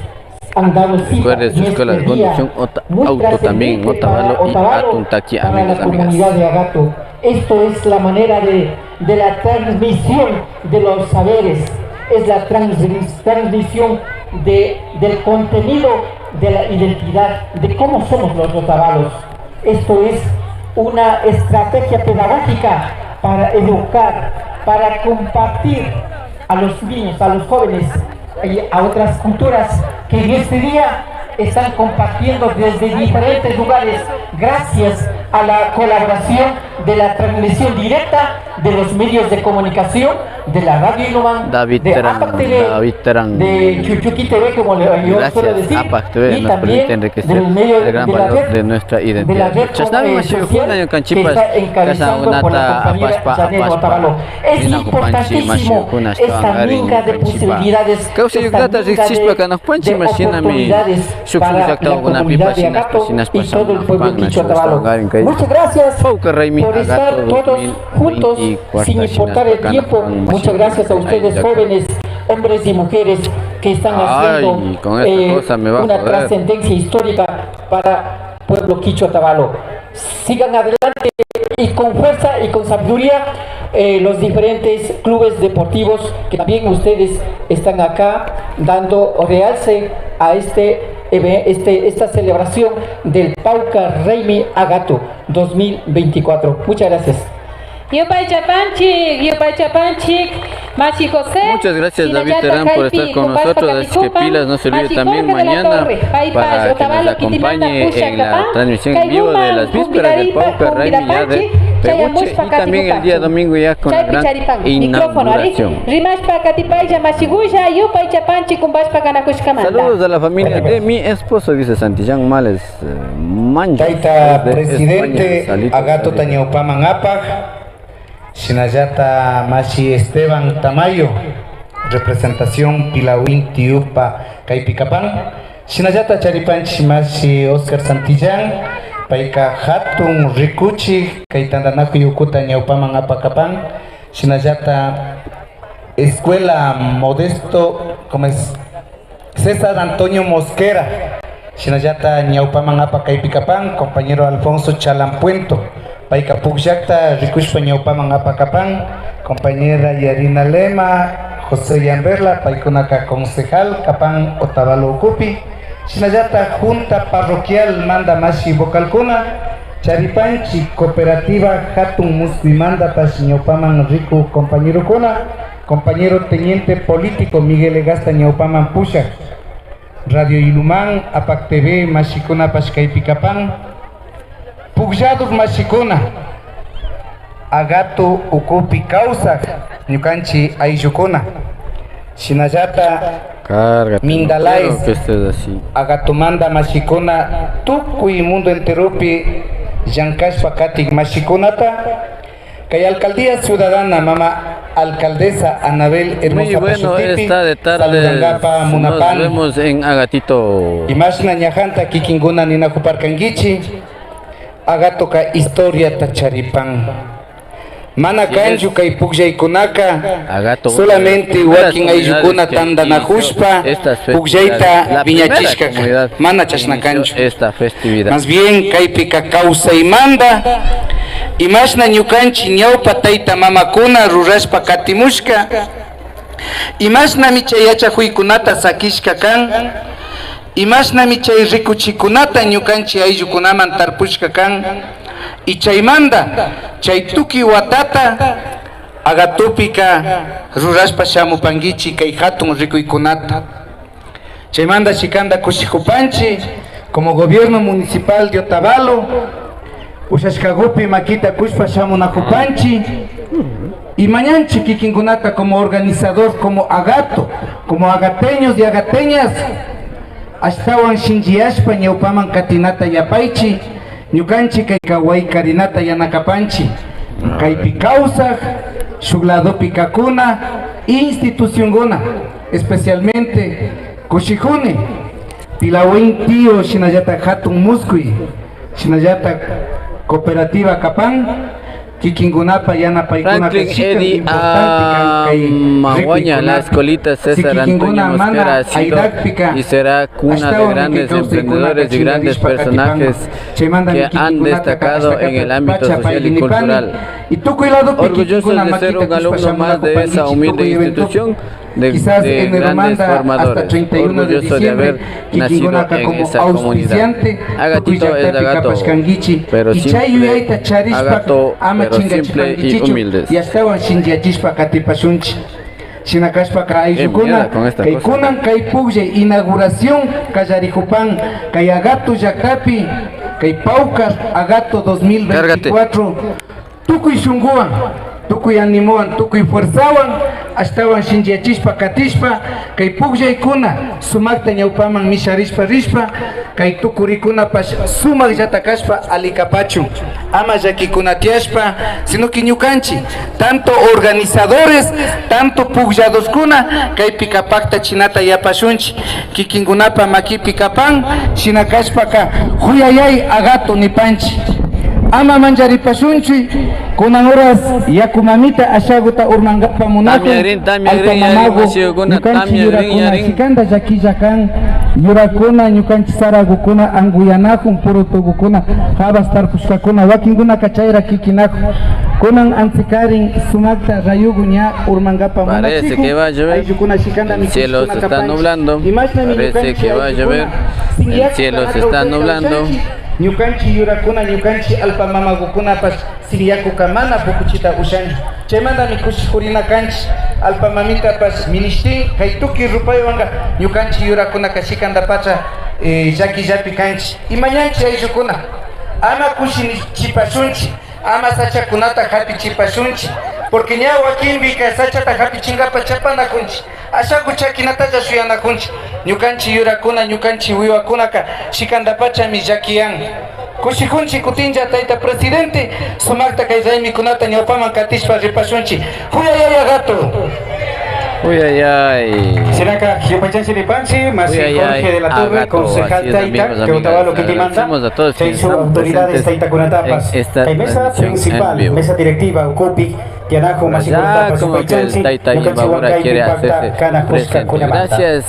han dado cita. Recuerde su escuela de conducción Ota Auto también en Otavalo y Atun Taki, amigos, amigas. Esto es la manera de, de la transmisión de los saberes, es la trans-, transmisión de, del contenido de la identidad, de cómo somos los otavalos. Esto es una estrategia pedagógica para educar, para compartir a los niños, a los jóvenes y a otras culturas que en este día están compartiendo desde diferentes lugares gracias a la colaboración de la transmisión directa de los medios de comunicación, de la radio Ilumán, David de Terán, Apac T V, David Terán. De Chuchuqui T V, como le, yo suelo decir, Apac T V y nos también permite enriquecer el gran valor de nuestra identidad. Chashnami, eh, mashikuna, ñukanchipash kashankunata apashpa, apashpa, rinakupanchik mashikuna, ashtawankarin ñukanchipa kawsaykunata riksishpa kanakupanchik, imashinami shuk shuk llaktakunapipash shinashpa shinashpa shamunakupan, nachu, ashtawankarin kay Pawkar Raymi Agato dos mil veinticuatro shinashpa kanakupan. Muchas gracias a ustedes, jóvenes, hombres y mujeres que están haciendo, eh, una trascendencia histórica para pueblo kichwa Otavalo. Sigan adelante y con fuerza y con sabiduría, eh, los diferentes clubes deportivos que también ustedes están acá dando realce a este eve-, este, esta celebración del Pawkar Raymi Agato dos mil veinticuatro. Muchas gracias. Yupaychapanchik, yupaychapanchik, mashi José. Muchas gracias, David Terán, por estar con nosotros. Así que pilas, no se olvide también mañana para que nos acompañe en la transmisión en vivo de las vísperas del Pawkar Raymi ya de Peguche y también el día domingo ya con la gran inauguración. Rimashpa katipaylla, mashi Gulla, yupaychapanchik kumpashpa kanakushkamanta. Saludos a la familia de mi esposo, dice Santillán Males. Eh, Mancho, tayta presidente Agatota ñawpaman apak, shinallata mashi Esteban Tamayo, representación Pilawin Tiyupa kaypi kapan, shinallata charipanchik mashi Oscar Santillán, payka hatun rikuchik kay tantanakuy ukuta ñawpaman apak kapan, shinallata Escuela Modesto, ¿cómo es? César Antonio Mosquera, shinallata ñawpaman apak kaypi kapan, compañero Alfonso Chalampuento, payka pukllakta rikushpa ñawpaman apak kapan, compañera Yarina Lema, José Yamberla, paykunaka concejal kapan Otavalo ukupi, shinallata junta parroquial manda mashi vocalkuna, charipanchik cooperativa hatun muskuymantapash ñawpaman rikuk compañerokuna, compañero teniente político Miguel Legazta ñawpaman pushak. Radio Ilumán, apak T V mashikunapash kaypi kapan. Puklladuk mashikuna, Agato ukupi kawsak ñukanchik ayllukuna, shinallata Mindalaes, Agatomanta mashikuna, tukuy mundo enteropi llankashpa katik mashikunata, kay alcaldía ciudadana mama alcaldesa Anabel Hermosa Pashutipi saludankapa munapani. Muy bueno, esta de tarde nos vemos en Agatito. Imashna ñajanta kikinkuna ninakuparkankichik. Agatoka historiata charipan. Mana kanchu kay pukllaykunaka solamente wakin ayllukuna tandanakushpa pukllayta wiñachishkaka. Mana chashna kanchu. Más bien kaypika kawsaymanta imashna ñukanchik ñawpa tayta mamakuna rurashpa katimushka, imashnami chay yachakuykunata sakishka kan, imashnami chay rikuchikunata ñukanchik ayllukunaman tarpushka kan, y chaymanta chay tukuy watata Agatopika rurashpa shamupankichik kay hatun rikuykunata. Chaymanta shikanta kushikupanchik como gobierno municipal de Otavalo, ushashkakupi makita kushpa shamunakupanchik y mañanchik kikinkunata como organizador, como Agato, como agateños y agateñas, ashtawan shinchiyashpa ñawpaman katinata yapaychik. Ñukanchik kayka waykarinata yanakapanchik. Kaypi kawsak, shuk ladopi kakuna, institucionkuna, especialmente kushikuni, Pilawin Tío, shinallatak Hatun Muskuy, shinallatak cooperativa kapan, kikinkunapa yanapaykunaka Franklin shikan Eddie importante kan kay Amaguaña, la rikuykunaka. Escuelita César Antonio Mosquera ha sido y será cuna de grandes emprendedores y grandes personajes que han destacado en el ámbito social y cultural. Orgullosos de ser un alumno más de esa humilde institución de, de grandes formadores. Orgulloso de haber nacido en esa comunidad. Agatito es Agato, pero simple, Agato, pero simple y humildes. Shina kashpaka ayllukuna, kay kunan kay pukllay inauguración kallarikupan kay Agato llaktapi, kay Pawkar Agato dos mil veinticuatro, tukuy shunkuwan, tukuy animowan, tukuy fuerzawan, ashtawan shinchiyachishpa katishpa, kay pukllaykuna sumakta ñawpaman misharishpa rishpa, kay tukurikunapash sumakllata kashpa alli kapachun. Ama llakikuna tiyashpa, sino que ñukanchik, tanto organizadores, tanto puklladorkuna, kaypika paktachinata yapashunchik. Kikinkunapa makipi kapan, shina kashpaka, kuyayay Agato nipanchik. Ama mancharipashunchik, kunan horas yaku mamita ashaguta urmankapak munakun. Tamyagrin, tamyagrin, allpa mamagu, ñukanchik yurakuna shikanta llakilla kan. Yurakuna, ñukanchik saragukuna anguyanakun, purutugukuna habas tarpushkakuna, wakinkunaka chayra kikinakun. Kunan antsikarin sumakta rayugu ña urmankapak munachikun. Parece que va a llover. Ayllukuna shikanta mikushkuna kapanchik. El cielo se está nublando. Imashnami ñukanchik ayllukuna sin yaku kawsayta ushanchik. Ñukanchik yurakuna, ñukanchik allpa mamagukunapash sin yakuka mana pukuchita ushanchu. Chaymantami kushikurina kanchik. Allpa mamitapash minishtin kay tukuy rupaywanka ñukanchik yurakunaka shikantapacha, eh, llakillapi kanchik. Imañanchik ayllukuna, ama kushinichipashunchik, ama sachakunata hatichipashunchik, porque ña wakinpika sachata hatichinkapa chapanakunchik. Ashaku chakinatalla shuyanakunchik. Ñukanchik yurakuna, ñukanchik wiwakunaka shikantapachami llakiyan. Kushikunchik kutinlla tayta presidente, sumakta kay raymikunata ñawpaman katishpa ripashunchik. Kuyayay Agato. Kuyayay. Shinaka yupaychanchik nipanchik, mashi Jorge de la Torre, concejal tayta, Otavalo kitimanta, chay shuk autoridades taytakunatapash, kay mesa principal, mesa directiva ukupi tiyanakun mashikunatapash yupaychanchik, ñukanchik huancaypi pakta kanakushkakunamanta.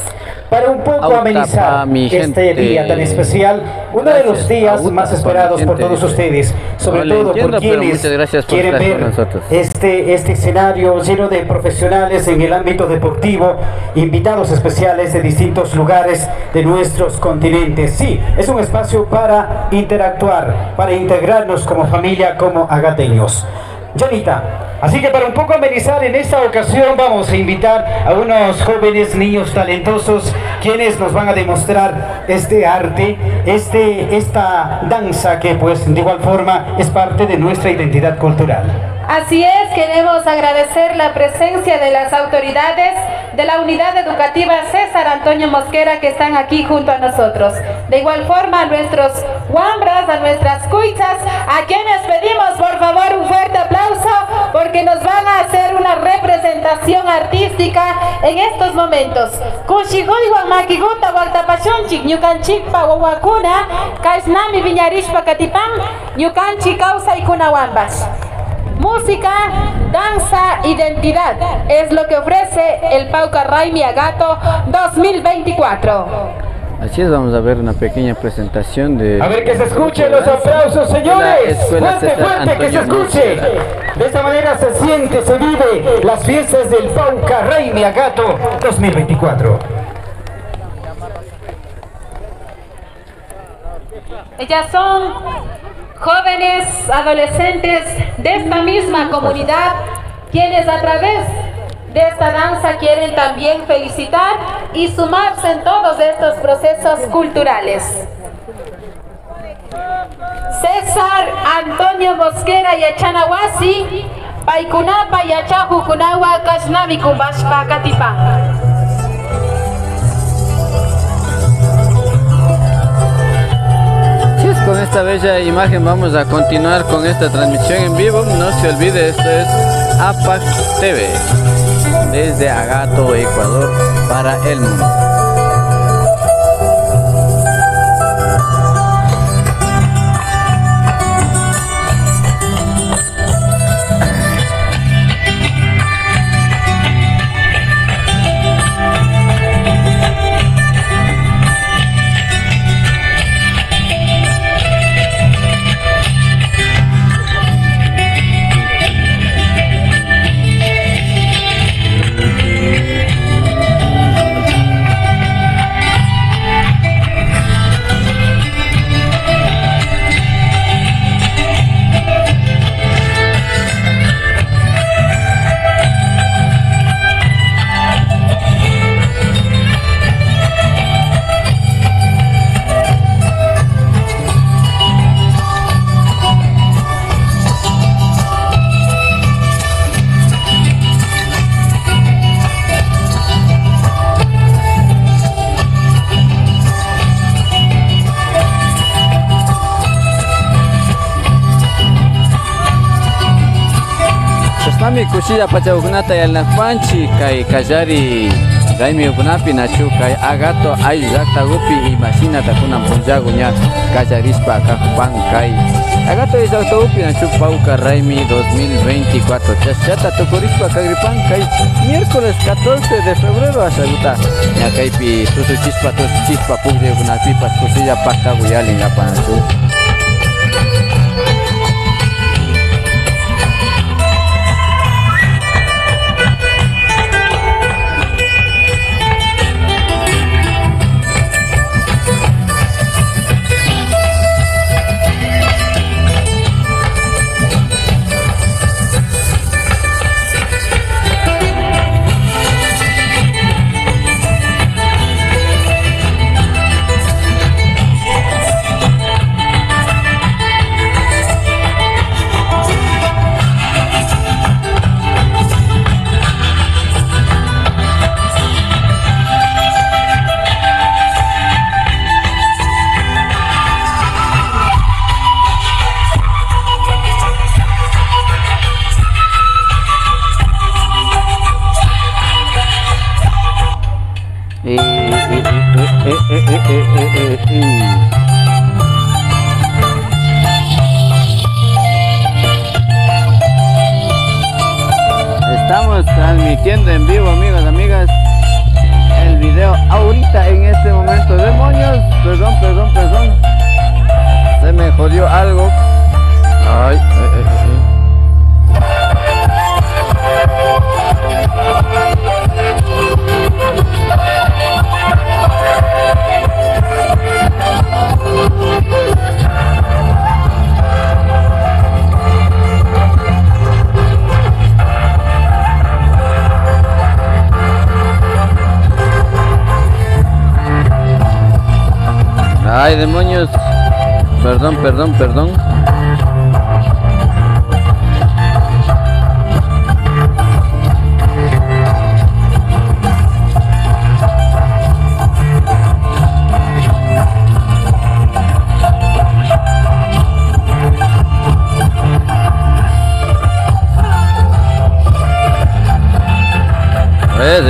Para un poco amenizar este día tan especial, uno de los días más esperados por todos ustedes, sobre todo por quienes quieren ver este, este escenario lleno de profesionales en el ámbito deportivo, invitados especiales de distintos lugares de nuestros continentes. Sí, es un espacio para interactuar, para integrarnos como familia, como agateños. Janita. Así que para un poco amenizar en esta ocasión vamos a invitar a unos jóvenes niños talentosos quienes nos van a demostrar este arte, este, esta danza que pues de igual forma es parte de nuestra identidad cultural. Así es, queremos agradecer la presencia de las autoridades de la Unidad Educativa César Antonio Mosquera, que están aquí junto a nosotros. De igual forma, a nuestros wambras, a nuestras kuytsas, a quienes pedimos, por favor, un fuerte aplauso, porque nos van a hacer una representación artística en estos momentos. Kushikuywan makikuta waktapashunchik, ñukanchikpa wawakuna kashnami wiñarishpa katipan. Ñukanchik kawsaykunawanpash. Música, danza, identidad es lo que ofrece el Pauca Raymi Agato dos mil veinticuatro. Así es, vamos a ver una pequeña presentación de... A ver, que se escuchen los aplausos, señores. Fuerte, fuerte, que se escuche. De esta manera se siente, se vive las fiestas del Pauca Raymi Agato dos mil veinticuatro. Ellas son jóvenes, adolescentes de esta misma comunidad, quienes a través de esta danza quieren también felicitar y sumarse en todos estos procesos culturales. César Antonio Mosquera Yachana Wasi, paykunapa yachakukunawan kashnami kumpashpa katipan. Así es, con esta bella imagen vamos a continuar con esta transmisión en vivo. No se olvide, esto es APAC T V, desde Agato, Ecuador, para el mundo. Chashnami kushilla pachakukunata yalinakupanchik kay kallari raymikunapi, nachu, kay Agato ayllu llaktakupi imashinata kunan punllaku ña kallarishpa kakupan kay Agato ayllu llaktakupi, nachu, Pauca Raymi dos mil veinticuatro. Chashata tukurishpa kagripan kay miércoles catorce de febrero, ashakuta ña kaypi tusuchishpa, tusuchishpa pukllaykunapipash kushilla paktaku yalin apanachu. Eh, eh, eh. Estamos transmitiendo en vivo, amigos, amigas, el video ahorita en este momento. Demonios, perdón, perdón, perdón. Se me jodió algo. Ay, ay, ay, ay, ay. Ay, demonios. Perdón, perdón, perdón.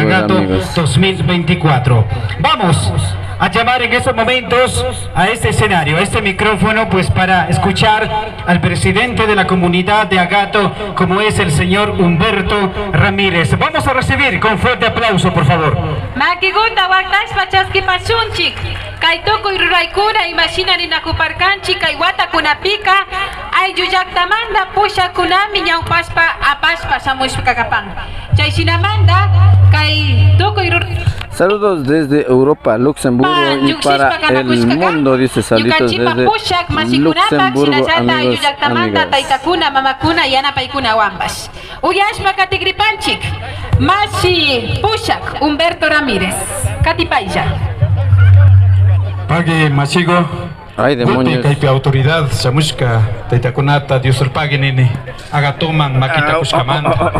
amigos, Agato amigos. Dos mil veinticuatro. Vamos a llamar en estos momentos a este escenario, a este micrófono, pues para escuchar al presidente de la comunidad de Agato, como es el señor Humberto Ramírez. Vamos a recibir con fuerte aplauso, por favor. Makiguta waktashpa chaskipashunchik. Kay tukuy ruraykuna imashina ninakuparkanchik kay watakunapika, ayllu llaktamanta pushakkunami ñawpashpa apashpa shamushka kapan. Chayshinamanta kay tukuy rur- Saludos desde Europa, Luxemburgo y para el mundo, dice saluditos desde Luxemburgo, amigos, amigas. Taytakuna, mamakuna, yanapaykunawanpash. Uyashpa katigripanchik, mashi pushak Humberto Ramírez. Katipaylla. Pagui mashigu. Ay, demonios. Kaypi autoridad shamushka taytakunata Diosolpagui nini. Agatoman makita kushkamanta.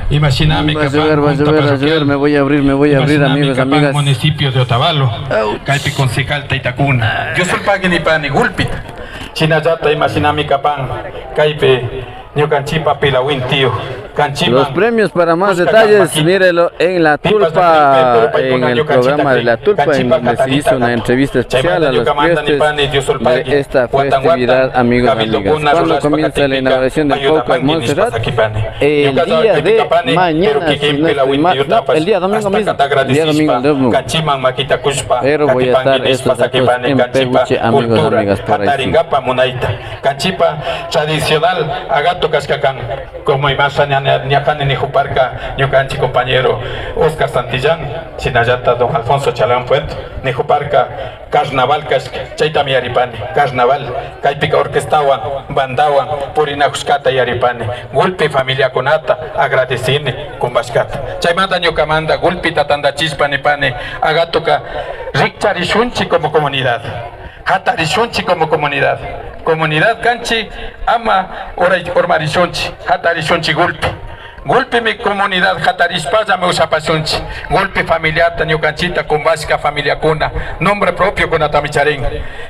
Imashinami kapan punta parroquial. Me voy a abrir, me voy a abrir, amigos, amigas. Municipio de Otavalo. Kaypi concejal taytakuna. Diosolpagui nipani gulpita. Shinallata imashinami kapan kaypi. Los premios para más detalles, mírelo en La Tulpa, en el programa de La Tulpa, en donde se hizo una entrevista especial a los clientes de esta festividad, amigos, amigas. ¿Cuándo comienza la inauguración del Cauca de Montserrat? El día de mañana, si no estoy mal, no, el día domingo mismo, el día domingo mismo. Pero voy a estar estos datos en Peguche, amigos, amigas, por ahí sí. Kanchipa tradicional, Agato kashka kan, como imasha ña, ña, ñapani nijuparka ñukanchik compañero Oscar Santillán, shinallata don Alfonso Chalán Puente, nijuparka carnaval kashka, chaytami yaripani, carnaval, kaypika orquestawan, bandawan purinajushkata yaripani, Gulpi familiakunata agradecini kumbashkata. Chaymanta ñukamanta Gulpita tandachishpa nipani, Agatoka rikcharishunchik como comunidad. Jatarishunchik como comunidad. Comunidad kanchik, ama uray-, urmarishunchik, jatarishunchik Gulpi. Gulpimi comunidad jatarishpallami ushapashunchik. Gulpi familiata, ñukanchikta kumbashka familiakuna, nombre propiokunatami charin.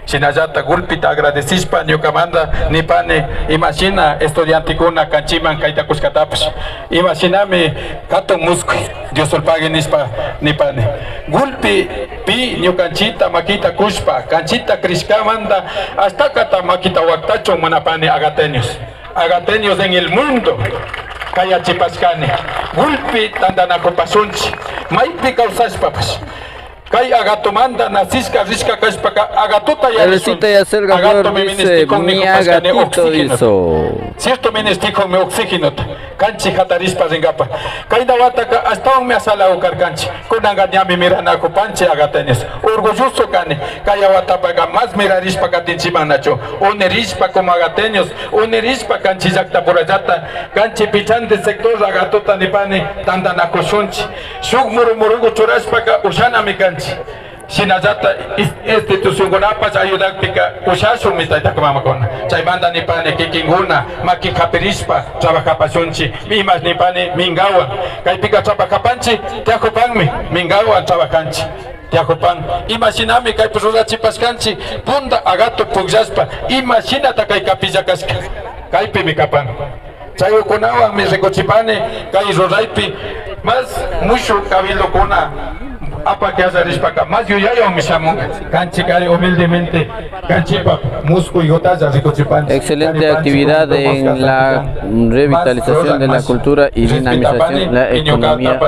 Shinallata Gulpita agradecishpa ñukamanta nipani, imashina estudiantekuna kanchikman kayta kushkatapash. Imashinami jatun muskuy, Diosolpagui nishpa nipani. Gulpi pi ñukanchikta makita kushpa, kanchikta krishkamanta ashtakata makita waktachun munapani agateños. Agateños en el mundo kayachipashkani. Gulpi tantanakupashunchik. Maypi kawsashpapash. Kay Agatomanta nacishka, rishka kashpaka Agatota yarishunchik. Teresita Yacelga Flor dice, mi agatito, dice. Cierto, ministijunmi oxigenota. Kanchik jatarishpa rinkapak. Kayna wataka ashtawanmi asalagu karkanchik. Kunanka ñami miranakupanchik agateños. Orgulloso kani. Kaya watapaka mas mirarishpa katinchikman nachu. Unirishpa como agateños, unirishpa kanchik llaktapurallata, kanchik pichandi sector Agatota nipani tantanakushunchik. Shuk muru murugu churashpaka ushanami kanchik. Shinallata is-, institucionkunapash ayudakpika ushashunmi tayta mamakuna. Chaymanta nipani kikinkuna maki japirishpa trabajapashunchik. Imash nipani mingawan. Kaypika trabajapanchik, tiyakupanmi, mingawan trabajanchik. Tiyakupan. Imashinami kaypi rurachipashkanchik, punta Agato pukllashpa, imashinata kay kapilla kashka. Kaypimi kapan. Chayukunawanmi rikuchipani kay ruraypi mas mushuk cabildokuna apaki allarishpaka mas yuyaywanmi shamunka. Kanchik kari humildemente kanchipa muskuygutalla rikuchipanchik. Excelente actividad en la revitalización de la cultura y dinamización de la economía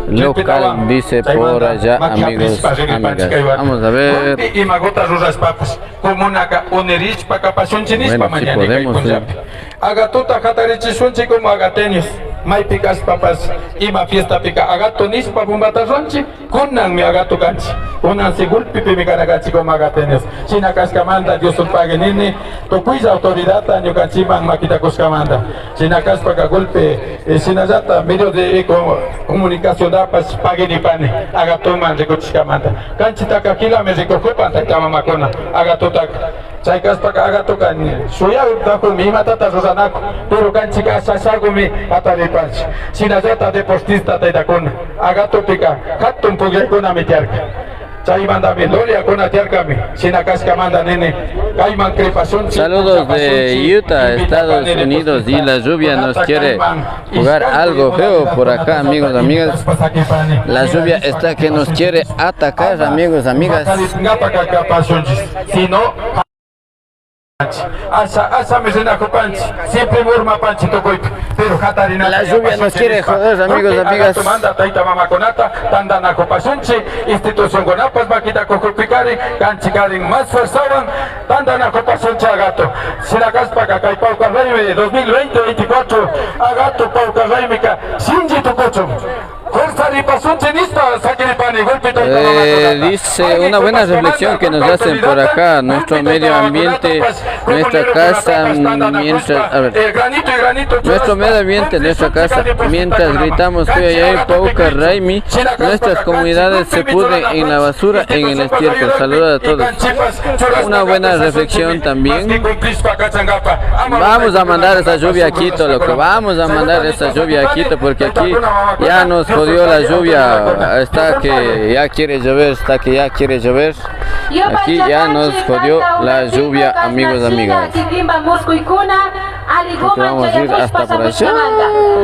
local, dice por allá, amigos, amigas. Vamos a ver. Imaguta rurashpapash, comunaka unirishpa kapashunchik nishpa mañani kay punllapi. Agatota jatarichishunchik como agateños. Maypi kashpapash, ima fiestapika Agato nishpa bombata ruwanchik. Kunanmi Agato kanchik. Kunan si Gulpipimi kana kanchik como agateños. Shina kashkamanta Diosolpagui nini, tukuylla autoridadta ñukanchikman makita kushkamanta. Shina kashpaka Gulpi, eh, shinallata medio de, eh, co-, comunicaciondapash pagui nipani Agatoman rikuchishkamanta. Kanchiktaka kilami rikukupan tayta mamakuna Agatotaka. Chay kashpaka Agatoka ni shuyakukmi imatata ruranakun, pero kanchik asha ashagumi jataripanchik. Shinallata deportista taytakuna, Agatopika jatun pukllaykunami tiyarka. Chaymantami loriakuna tiyarkami. Shina kashkamanta nini, kayman kripashunchik. Saludos de Utah, Estados Unidos, y la lluvia nos quiere jugar algo feo por acá, amigos, amigas. La lluvia está que nos quiere atacar, amigos, amigas. Sino, asha, ashami rinakupanchik, siempre urmapanchik tukuypi. Pero jatarina. La lluvia nos quiere joder, amigos, amigas. Manda tayta mamakunata tantanakupashunchik, institucionkunapash makita kukupikarin, kanchikarin más fuerzawan tantanakupashunchik Agato. Shina kashpaka kay pawkar raymi dos mil veinte, veinticuatro Agato pawkar raymika shinchi tukuchun. Fuerza ripashunchik nishpa sakiripani, Gulpi tayta mamakunata. Eh, dice una buena reflexión que nos hacen por acá, nuestro medio ambiente, nuestra casa, mientras, a ver, nuestro medio ambiente, nuestra casa, mientras gritamos, "Kuyayay, pawkar raymi", nuestras comunidades se pudren en la basura, en el estiércol. Saludos a todos. Una buena reflexión también. Vamos a mandar esa lluvia a Quito, loco. Vamos a mandar esa lluvia a Quito porque aquí ya nos jodió la lluvia. Está que ya quiere llover, está que ya quiere llover. Aquí ya nos jodió la lluvia, amigos, amigas. Entonces vamos a ir hasta por allá.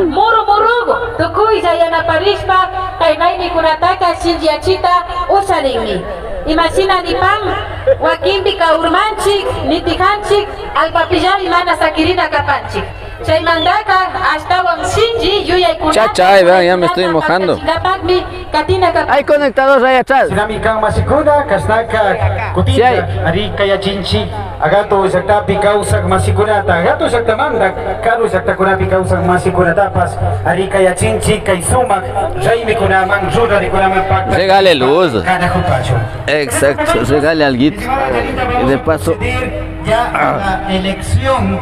Muru murugu, tukuylla yanaparishpa, kay raymikunataka shinchiyachita usharinmi. Imashina nipan, wakinpika urmanchik, nitijanchik, allpapillari mana sakirina kapanchik. Chaymantaka ashtawan shinchi yuyaykunata. Chacha, ay, vean, ya me estoy mojando. Hay conectador ahí atrás. Shinami kan mashikuna, kashnaka kutinlla, ari kayachinchik. Agato llaktapi kawsak mashikunata, Agato llaktamanta karu llaktakunapi kawsak mashikunatapash arikayachinchik kay sumak raymikunaman, rurarikunaman pakta. Regale luz. Kanajupachun. Exacto, regale alguito. Y de paso, ya la elección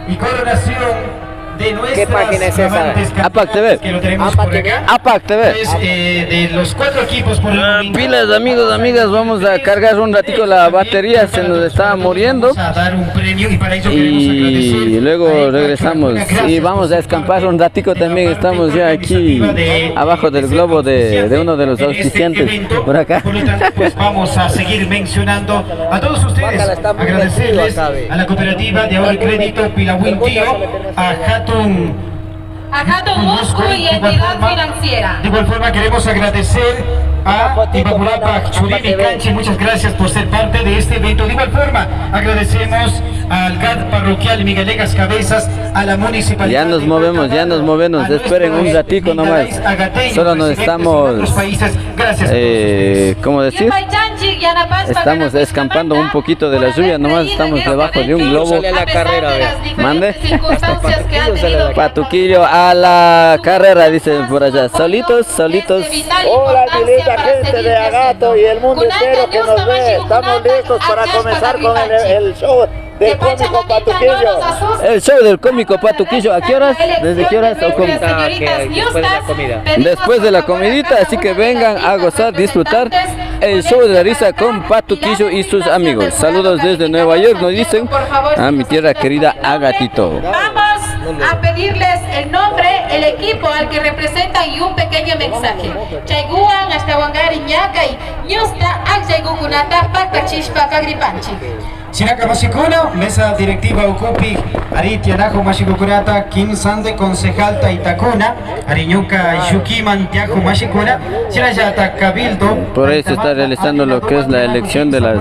y coronación de nuestras amantes candidatas que lo tenemos por acá. Apac T V. Pues, eh, de los cuatro equipos por el momento. Pilas, amigos, amigas, vamos a cargar un ratico la batería, se nos está muriendo. Vamos a dar un premio y para ello queremos agradecer. Y luego regresamos y vamos a escampar un ratico también. Estamos ya aquí abajo del globo de, de uno de los auspiciantes por acá. Por lo tanto, pues vamos a seguir mencionando a todos ustedes, agradecerles a la cooperativa de ahorro y crédito Pilawin Tío, a Hatun Ajá, Don Bosco y entidad financiera. De igual forma queremos agradecer a Ibaburapa Churimi Canchi, muchas gracias por ser parte de este evento. De igual forma agradecemos al GAD parroquial Miguel Egas Cabezas, a la municipalidad. Ya nos movemos, ya nos movemos. Esperen un ratico nomás. Solo nos estamos, eh, ¿cómo decir? Estamos escampando un poquito de la lluvia, nomás estamos debajo de un globo. Sale a la carrera, vea. Mande. Patuquillo a la carrera, dicen por allá. Solitos, solitos. Hola, mi linda gente de Agato y el mundo entero que nos ve. Estamos listos para comenzar con el, el show del cómico Patuquillo. El show del cómico Patuquillo, ¿a qué horas? ¿Desde qué horas o cómo? Ah, ok, después de la comida. Después de la comidita, así que vengan a gozar, disfrutar el show de la risa con Patuquillo y sus amigos. Saludos desde Nueva York, nos dicen, a mi tierra querida Agatito. Vamos a pedirles el nombre, el equipo al que representan y un pequeño mensaje. Chaykuwan ashtawankari ñakay ñusta akllaykukunata paktachishpa kagripanchik. Shinaka mashikuna, mesa directiva ukupi, ari tiyanakun mashikukunata, kimsandi concejal taytakuna, ari ñuka llukiman tiyakun mashikuna, shinallata cabildo. Por ahí se está realizando lo que es la elección de las,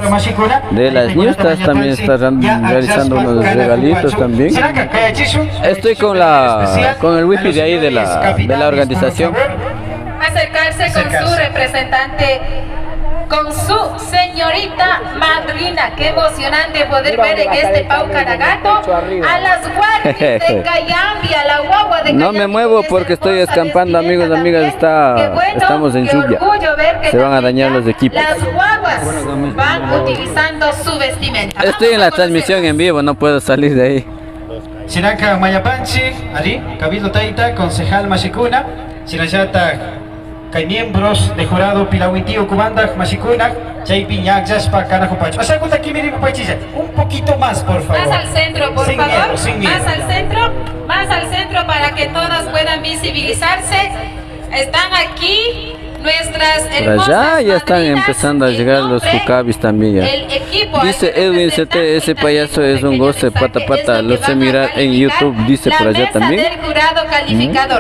de las ñustas, también está ran-, realizando unos regalitos también. Shinaka kayachishun. Estoy con la, con el wifi de ahí de la, de la organización. Acercarse con su representante, con su señorita madrina. Qué emocionante poder ver en este Pau Canagato a las Warmis de Cayambi, a la guagua de Cayambi. No me muevo porque estoy escampando, amigos, amigas, está, estamos en lluvia. Se van a dañar los equipos. Las guaguas van utilizando su vestimenta. Estoy en la transmisión en vivo, no puedo salir de ahí. Shinaka mañapanchik, ari, cabildo tayta, concejal mashikuna, shinallata kay miembros de jurado Pilawin Tío ukumantak mashikuna, chaypi ñakllashpa kanajupachun. Ashakuta kimirimupaychilla, un poquito más, por favor. Más al centro, por favor. Sin miedo, sin miedo. Más al centro, más al centro para que todas puedan visibilizarse. Están aquí nuestras hermosas madrinas. Por allá ya están empezando a llegar los cucabis también ya. Dice Edwin C T, ese payaso es un goce, pata pata, lo sé mirar en YouTube, dice por allá también.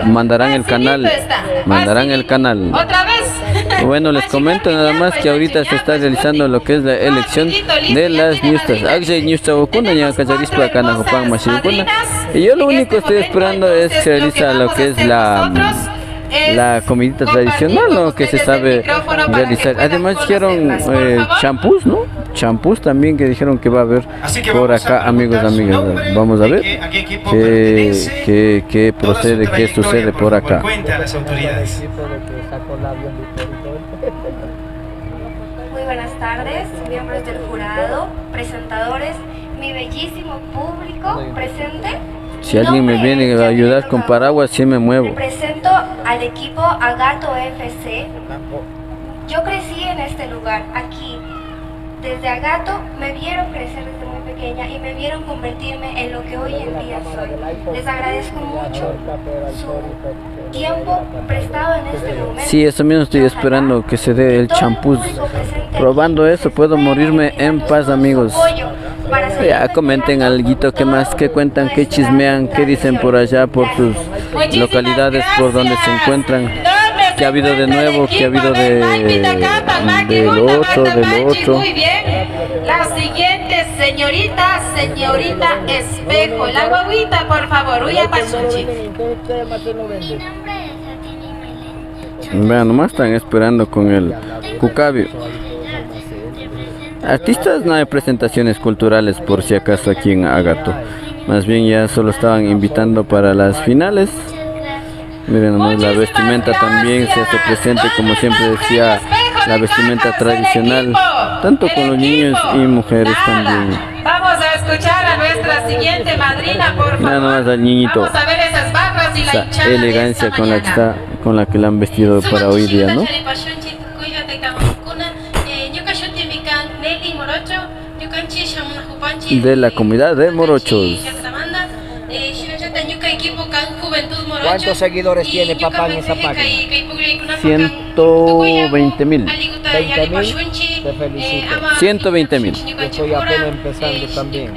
Mm, mandarán el canal, mandarán el canal. Otra vez. Bueno, les comento nada más que ahorita se está realizando lo que es la elección de las ñustas. Akllaykukunata ña kallarispa kanajupan mashikuna. Y yo lo único estoy esperando es que se realiza lo que es la, la comidita tradicional, ¿no? Que se sabe realizar. Además dijeron, eh, champús, ¿no? Champús también que dijeron que va a haber por acá, amigos, amigas. Vamos a ver qué, qué, qué procede, qué sucede por acá. Muy buenas tardes, miembros del jurado, presentadores, mi bellísimo público presente. Si alguien me viene a ayudar con paraguas, sí me muevo. Represento al equipo Agato F C. Yo crecí en este lugar, aquí. Desde Agato me vieron crecer desde muy pequeña y me vieron convertirme en lo que hoy en día soy. Les agradezco mucho su tiempo prestado en este momento. Sí, eso mismo estoy esperando, que se dé el champús. Probando eso puedo morirme en paz, amigos. Ya, comenten alguito, qué más, qué cuentan, qué chismean, qué dicen por allá, por sus localidades, por donde se encuentran, qué ha habido de nuevo, qué ha habido de, del otro, del otro. Muy bien. La siguiente señorita, señorita Espejo, la guaguita, por favor, uyapachunchik. Vean, nomás están esperando con el cucabio. Artistas, no hay presentaciones culturales por si acaso aquí en Agato. Más bien ya solo estaban invitando para las finales. Miren nomás la vestimenta también se hace presente, como siempre decía, la vestimenta tradicional, tanto con los niños y mujeres también. Vamos a escuchar a nuestra siguiente madrina, por favor. Nada más al niñito. Vamos a ver esas barras y la hinchada de esta mañana. Esa elegancia con la que está, con la que la han vestido para hoy día, ¿no? De la comunidad de Morochos. ¿Cuántos seguidores tiene papá en esa página? Ciento veinte mil. Veinte mil. Te felicito. Ciento veinte mil. Yo estoy apenas empezando también.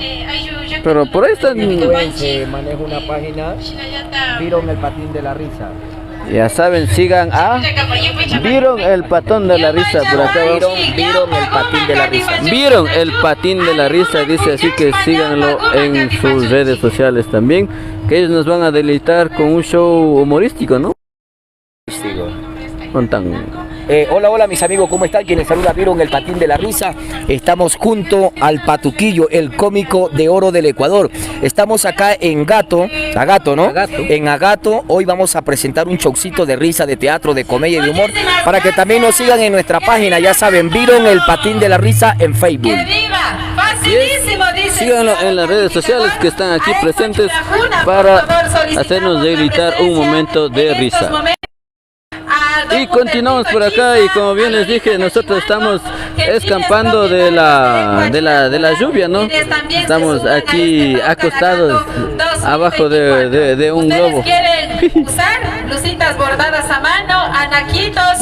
Pero por ahí están. Influencer, manejo una página. Byron el patín de la risa. Ya saben, sigan a Byron el patón de la risa por acá abajo. Byron, Byron el patín de la risa. Byron el patín de la risa dice, así que síganlo en sus redes sociales también, que ellos nos van a deleitar con un show humorístico, ¿no? Humorístico. Contan. Eh, hola, hola, mis amigos, ¿cómo están? Quien les saluda, Byron el patín de la risa. Estamos junto al Patuquillo, el cómico de oro del Ecuador. Estamos acá en Gato, Agato, ¿no? Agato. En Agato, hoy vamos a presentar un showcito de risa, de teatro, de comedia y de humor, para que también nos sigan en nuestra página, ya saben, Byron el patín de la risa en Facebook. ¡Que viva! Facilísimo, dice. Síganlo en las redes sociales que están aquí presentes para hacernos deleitar un momento de risa. Y continuamos por acá y como bien les dije, nosotros estamos escapando de la, de la, de la lluvia, ¿no? Estamos aquí acostados abajo de, de, de un globo.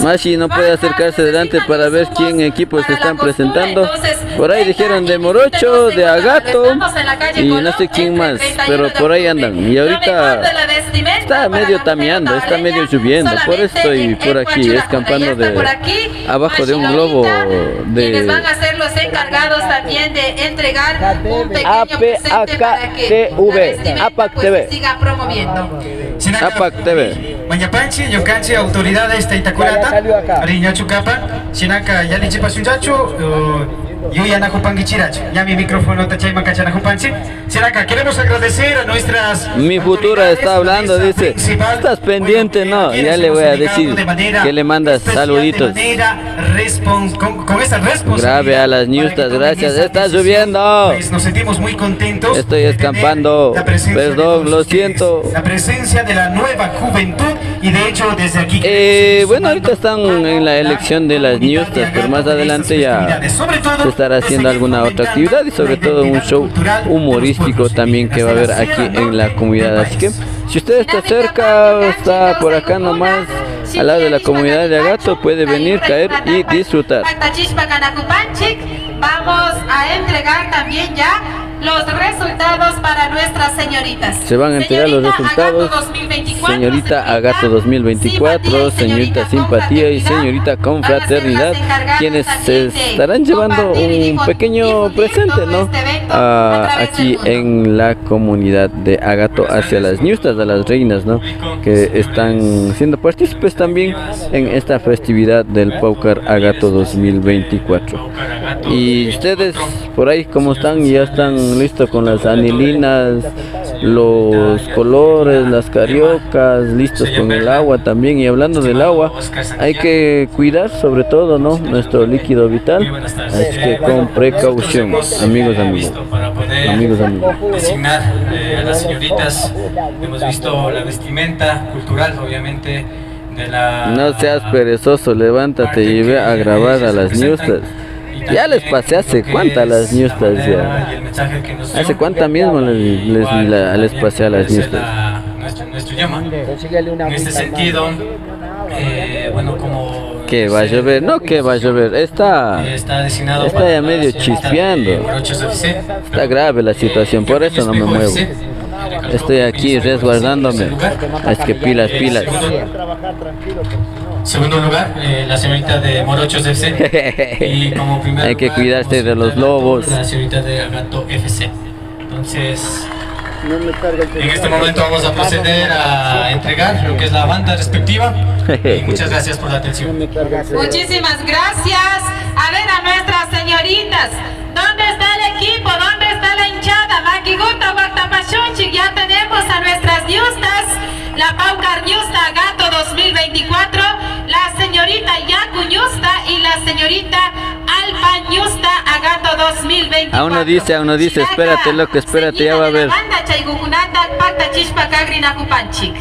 Mashi no puede acercarse delante para ver quién equipos se están presentando. Por ahí dijeron de Morocho, de Agato y no sé quién más, pero por ahí andan. Y ahorita está medio tameando, está medio lloviendo, por eso estoy por aquí escapando de abajo de un globo de A P A K T V, A P A K T V. A P A K T V. Mañapanchi, ñukanchi autoridades taytakunata, ari ñachu kapan, shinaka yallichipashunllachu, uh, yuyanakupankichirachu. Ñami microfonota chayman kachanakupanchi. Shinaka queremos agradecer a nuestras autoridades. Mi futura está hablando, dice. Estás pendiente, ¿no? Ya le voy a decir que le mandas saluditos. Grave a las ñustas, gracias. Está lloviendo. Pues nos sentimos muy contentos. Estoy escapando. Perdón, lo siento. La presencia de la nueva juventud y de hecho desde aquí. Eh, bueno, ahorita están en la elección de las ñustas, pero más adelante ya se estará haciendo alguna otra actividad y sobre todo un show humorístico también que va a haber aquí en la comunidad. Así que si usted está cerca, está por acá nomás, al lado de la comunidad de Agato, puede venir, caer y disfrutar. Vamos a entregar también ya los resultados para nuestras señoritas. Se van a entregar los resultados. Señorita Agato dos mil veinticuatro, señorita Simpatía y señorita Confraternidad, quienes estarán llevando un pequeño presente, ¿no? Aquí en la comunidad de Agato hacia las ñustas, a las reinas, ¿no? Que están siendo partícipes también en esta festividad del Paucar Agato dos mil veinticuatro. Y ustedes por ahí, ¿cómo están? Ya están listos con las anilinas, los colores, las cariocas, listos con el agua también. Y hablando del agua, hay que cuidar sobre todo, ¿no? Nuestro líquido vital. Así que con precaución, amigos, amigos. Amigos, amigos. Designar, eh, a las señoritas. Hemos visto la vestimenta cultural, obviamente, de la... No seas perezoso, levántate y ve a grabar a las ñustas. Ya les pasé hace cuánta a las ñustas ya. Hace cuánta mismo les, les, la- les pasé a las ñustas. Nuestro, nuestro idioma. En este sentido, eh, bueno, como... Que va a llover, no que va a llover. Está, está ya medio chispeando. Está grave la situación, por eso no me muevo. Estoy aquí resguardándome. Es que pilas, pilas. Segundo lugar, eh, la señorita de Morochos F C. Y como primera... Hay que cuidarse de los lobos. La señorita de Agato F C. Entonces, En este momento vamos a proceder a entregar lo que es la banda respectiva. Y muchas gracias por la atención. Muchísimas gracias. A ver, a nuestras señoritas. ¿Dónde está el equipo? ¿Dónde está la hinchada? Makiguta waktapashunchik. Ya tenemos a nuestras ñustas. La Pawkar Ñusta Agato dos mil veinticuatro, la señorita Yaku Ñusta y la señorita Alpa Ñusta Agato dos mil veinticuatro. A uno dice, a uno dice, espérate, loco, espérate, ya va a ver. Banda chaykukunata paktachishpa kagrinakupanchik.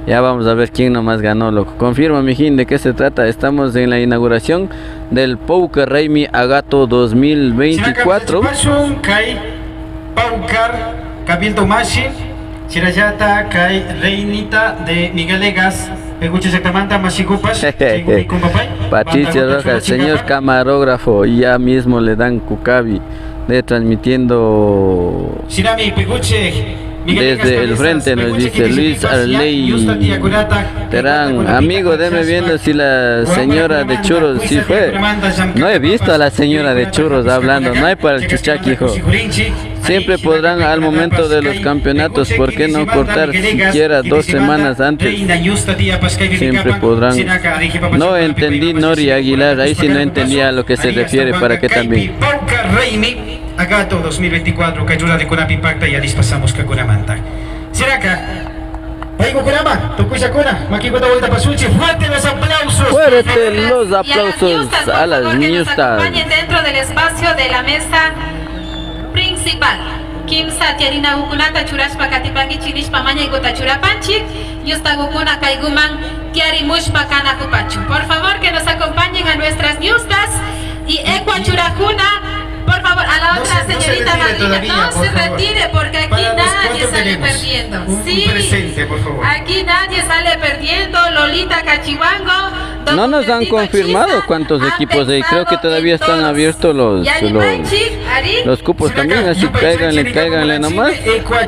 Ya vamos a ver quién nomás ganó, loco. Confirma, mijín, de qué se trata. Estamos en la inauguración del Pawkar Raymi Agato dos mil veinticuatro. Shinaca, kay Pawkar Cabildo Mashi, shinallatak kay Reinita de Miguelegas, Peguche llaktamanta mashikupash, Patricio Rojas, señor camarógrafo, ya mismo le dan kukabi de transmitiendo. Shinami Peguche. Desde el frente nos dice Luis Arley Terán, amigo, deme viendo si la señora de churros sí fue. No he visto a la señora de churros hablando, no hay para el chuchaki, hijo. Siempre podrán al momento de los campeonatos, ¿por qué no cortar siquiera dos semanas antes? Siempre podrán. No entendí, Nori Aguilar, ahí sí no entendí a lo que se refiere, ¿para qué también? Agato dos mil veinticuatro, kay rurarikunapi pakta yalishpa shamushkakunamanta. Shinaka, paykukunaman, tukuyllakuna, makikuta waktapashunchik, fuerte los aplausos. Fuerte los aplausos a las ñustas. Acompañen dentro del espacio de la mesa principal. Kimsa tiyarinakukunata churashpa katipankichik nishpa mañaykuta churapanchik. Ñustakukuna kaykuman tiyarimushpa kanakupachun. Por favor, que nos acompañen a nuestras ñustas y ecua churakuna. Por favor, a la otra señorita madrina. No se retire porque aquí nadie sale perdiendo. Sí, aquí nadie sale perdiendo. Lolita Cachihuango. No nos han confirmado cuántos equipos hay. Creo que todavía están abiertos los, los, los cupos también, así cáiganle, cáiganle nomás.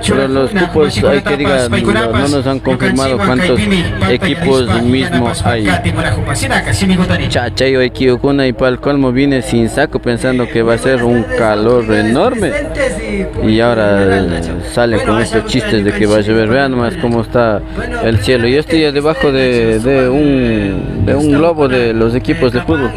Pero los cupos, hay que diga, no, no nos han confirmado cuántos equipos mismo hay. Cha, chay waykiukuna, y para el colmo vine sin saco pensando que va a ser un calor enorme. Y ahora salen con estos chistes de que va a llover. Vean nomás cómo está el cielo. Yo estoy debajo de, de un, de un globo de los equipos de fútbol.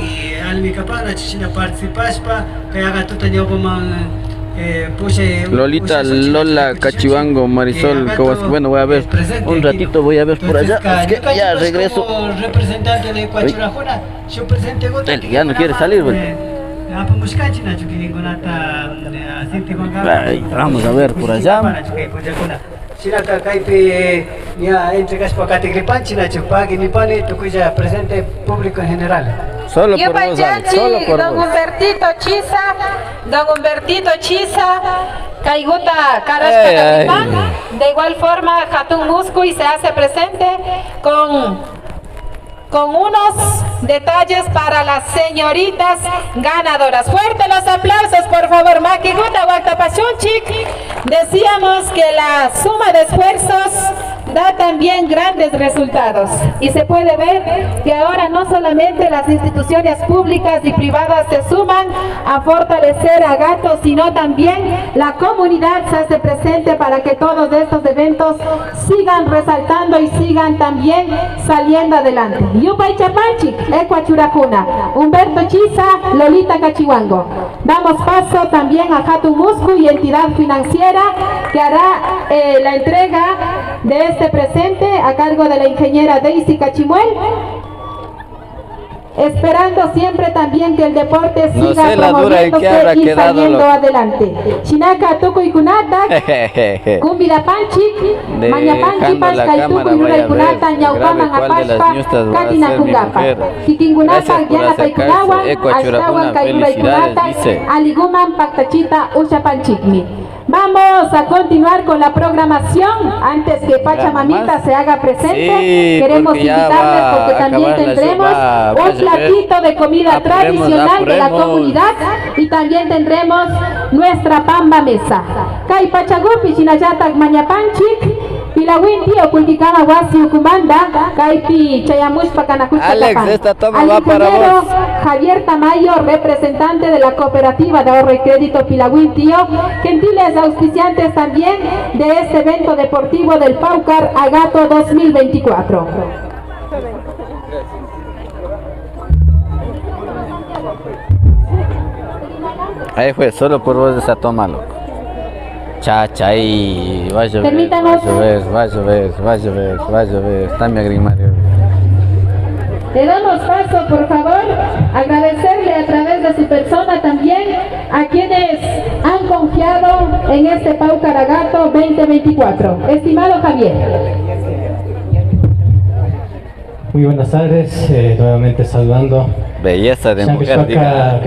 Lolita, Lola Cachivango, Marisol Kowalski. Bueno, voy a ver un ratito, voy a ver por allá. Es que ya regreso. Él ya no quiere salir, güey. Ay, vamos a ver por allá. Shinaka kaypi ña entregashpa katigripanchik nachu, pagui nipani, tukuylla presente, público en general. Solo por vos, Alex, solo por vos. Don Humbertito Chisa, don Humbertito Chisa, kaykuta karashpa katipan. De igual forma, Hatun Muskuy se hace presente con con unos detalles para las señoritas ganadoras. Fuerte los aplausos, por favor. Makikuta waktapashunchik. Decíamos que la suma de esfuerzos da también grandes resultados. Y se puede ver que ahora no solamente las instituciones públicas y privadas se suman a fortalecer a Gato, sino también la comunidad se hace presente para que todos estos eventos sigan resaltando y sigan también saliendo adelante. Yupaychapanchik, ecua churakuna, Humberto Chisa, Lolita Cachihuango. Damos paso también a Hatun Muskuy y entidad financiera que hará, eh, la entrega de este presente a cargo de la ingeniera Daisy Cachimuel. Esperando siempre también que el deporte siga promoviéndose y saliendo adelante. Shinaka tukuykunata convidapanchik, mañapanchik, kay tukuy ruraykunata ñawpaman apashpa katinakunkapa. Kikinkunapa yanapaykunawan ashtawan kay ruraykunata alliguman paktachita ushapanchikmi. Vamos a continuar con la programación. Antes que Pachamamita se haga presente, queremos invitarles porque también tendremos un platito de comida tradicional de la comunidad y también tendremos nuestra pamba mesa. Kay pachagupi shinallatak mañapanchik, Pilawinti o Pulquicama wasi ukumanda, kaypi chayamushpa kanakushpa kapan. Alex, esta toma va para vos. Javier Tamayo, representante de la Cooperativa de Ahorro y Crédito Pilahuintío, gentiles auspiciantes también de este evento deportivo del Paucar Agato dos mil veinticuatro. Ahí fue, solo por vos esa toma, loco. Chacha, ahí va a llover, va a llover, va a llover, va a llover, va a llover. Está mi agrimario. Le damos paso, por favor, agradecerle a través de su persona también a quienes han confiado en este Paucar Agato veinte veinticuatro. Estimado Javier. Muy buenas tardes, eh, nuevamente saludando. Belleza de mujer, diga.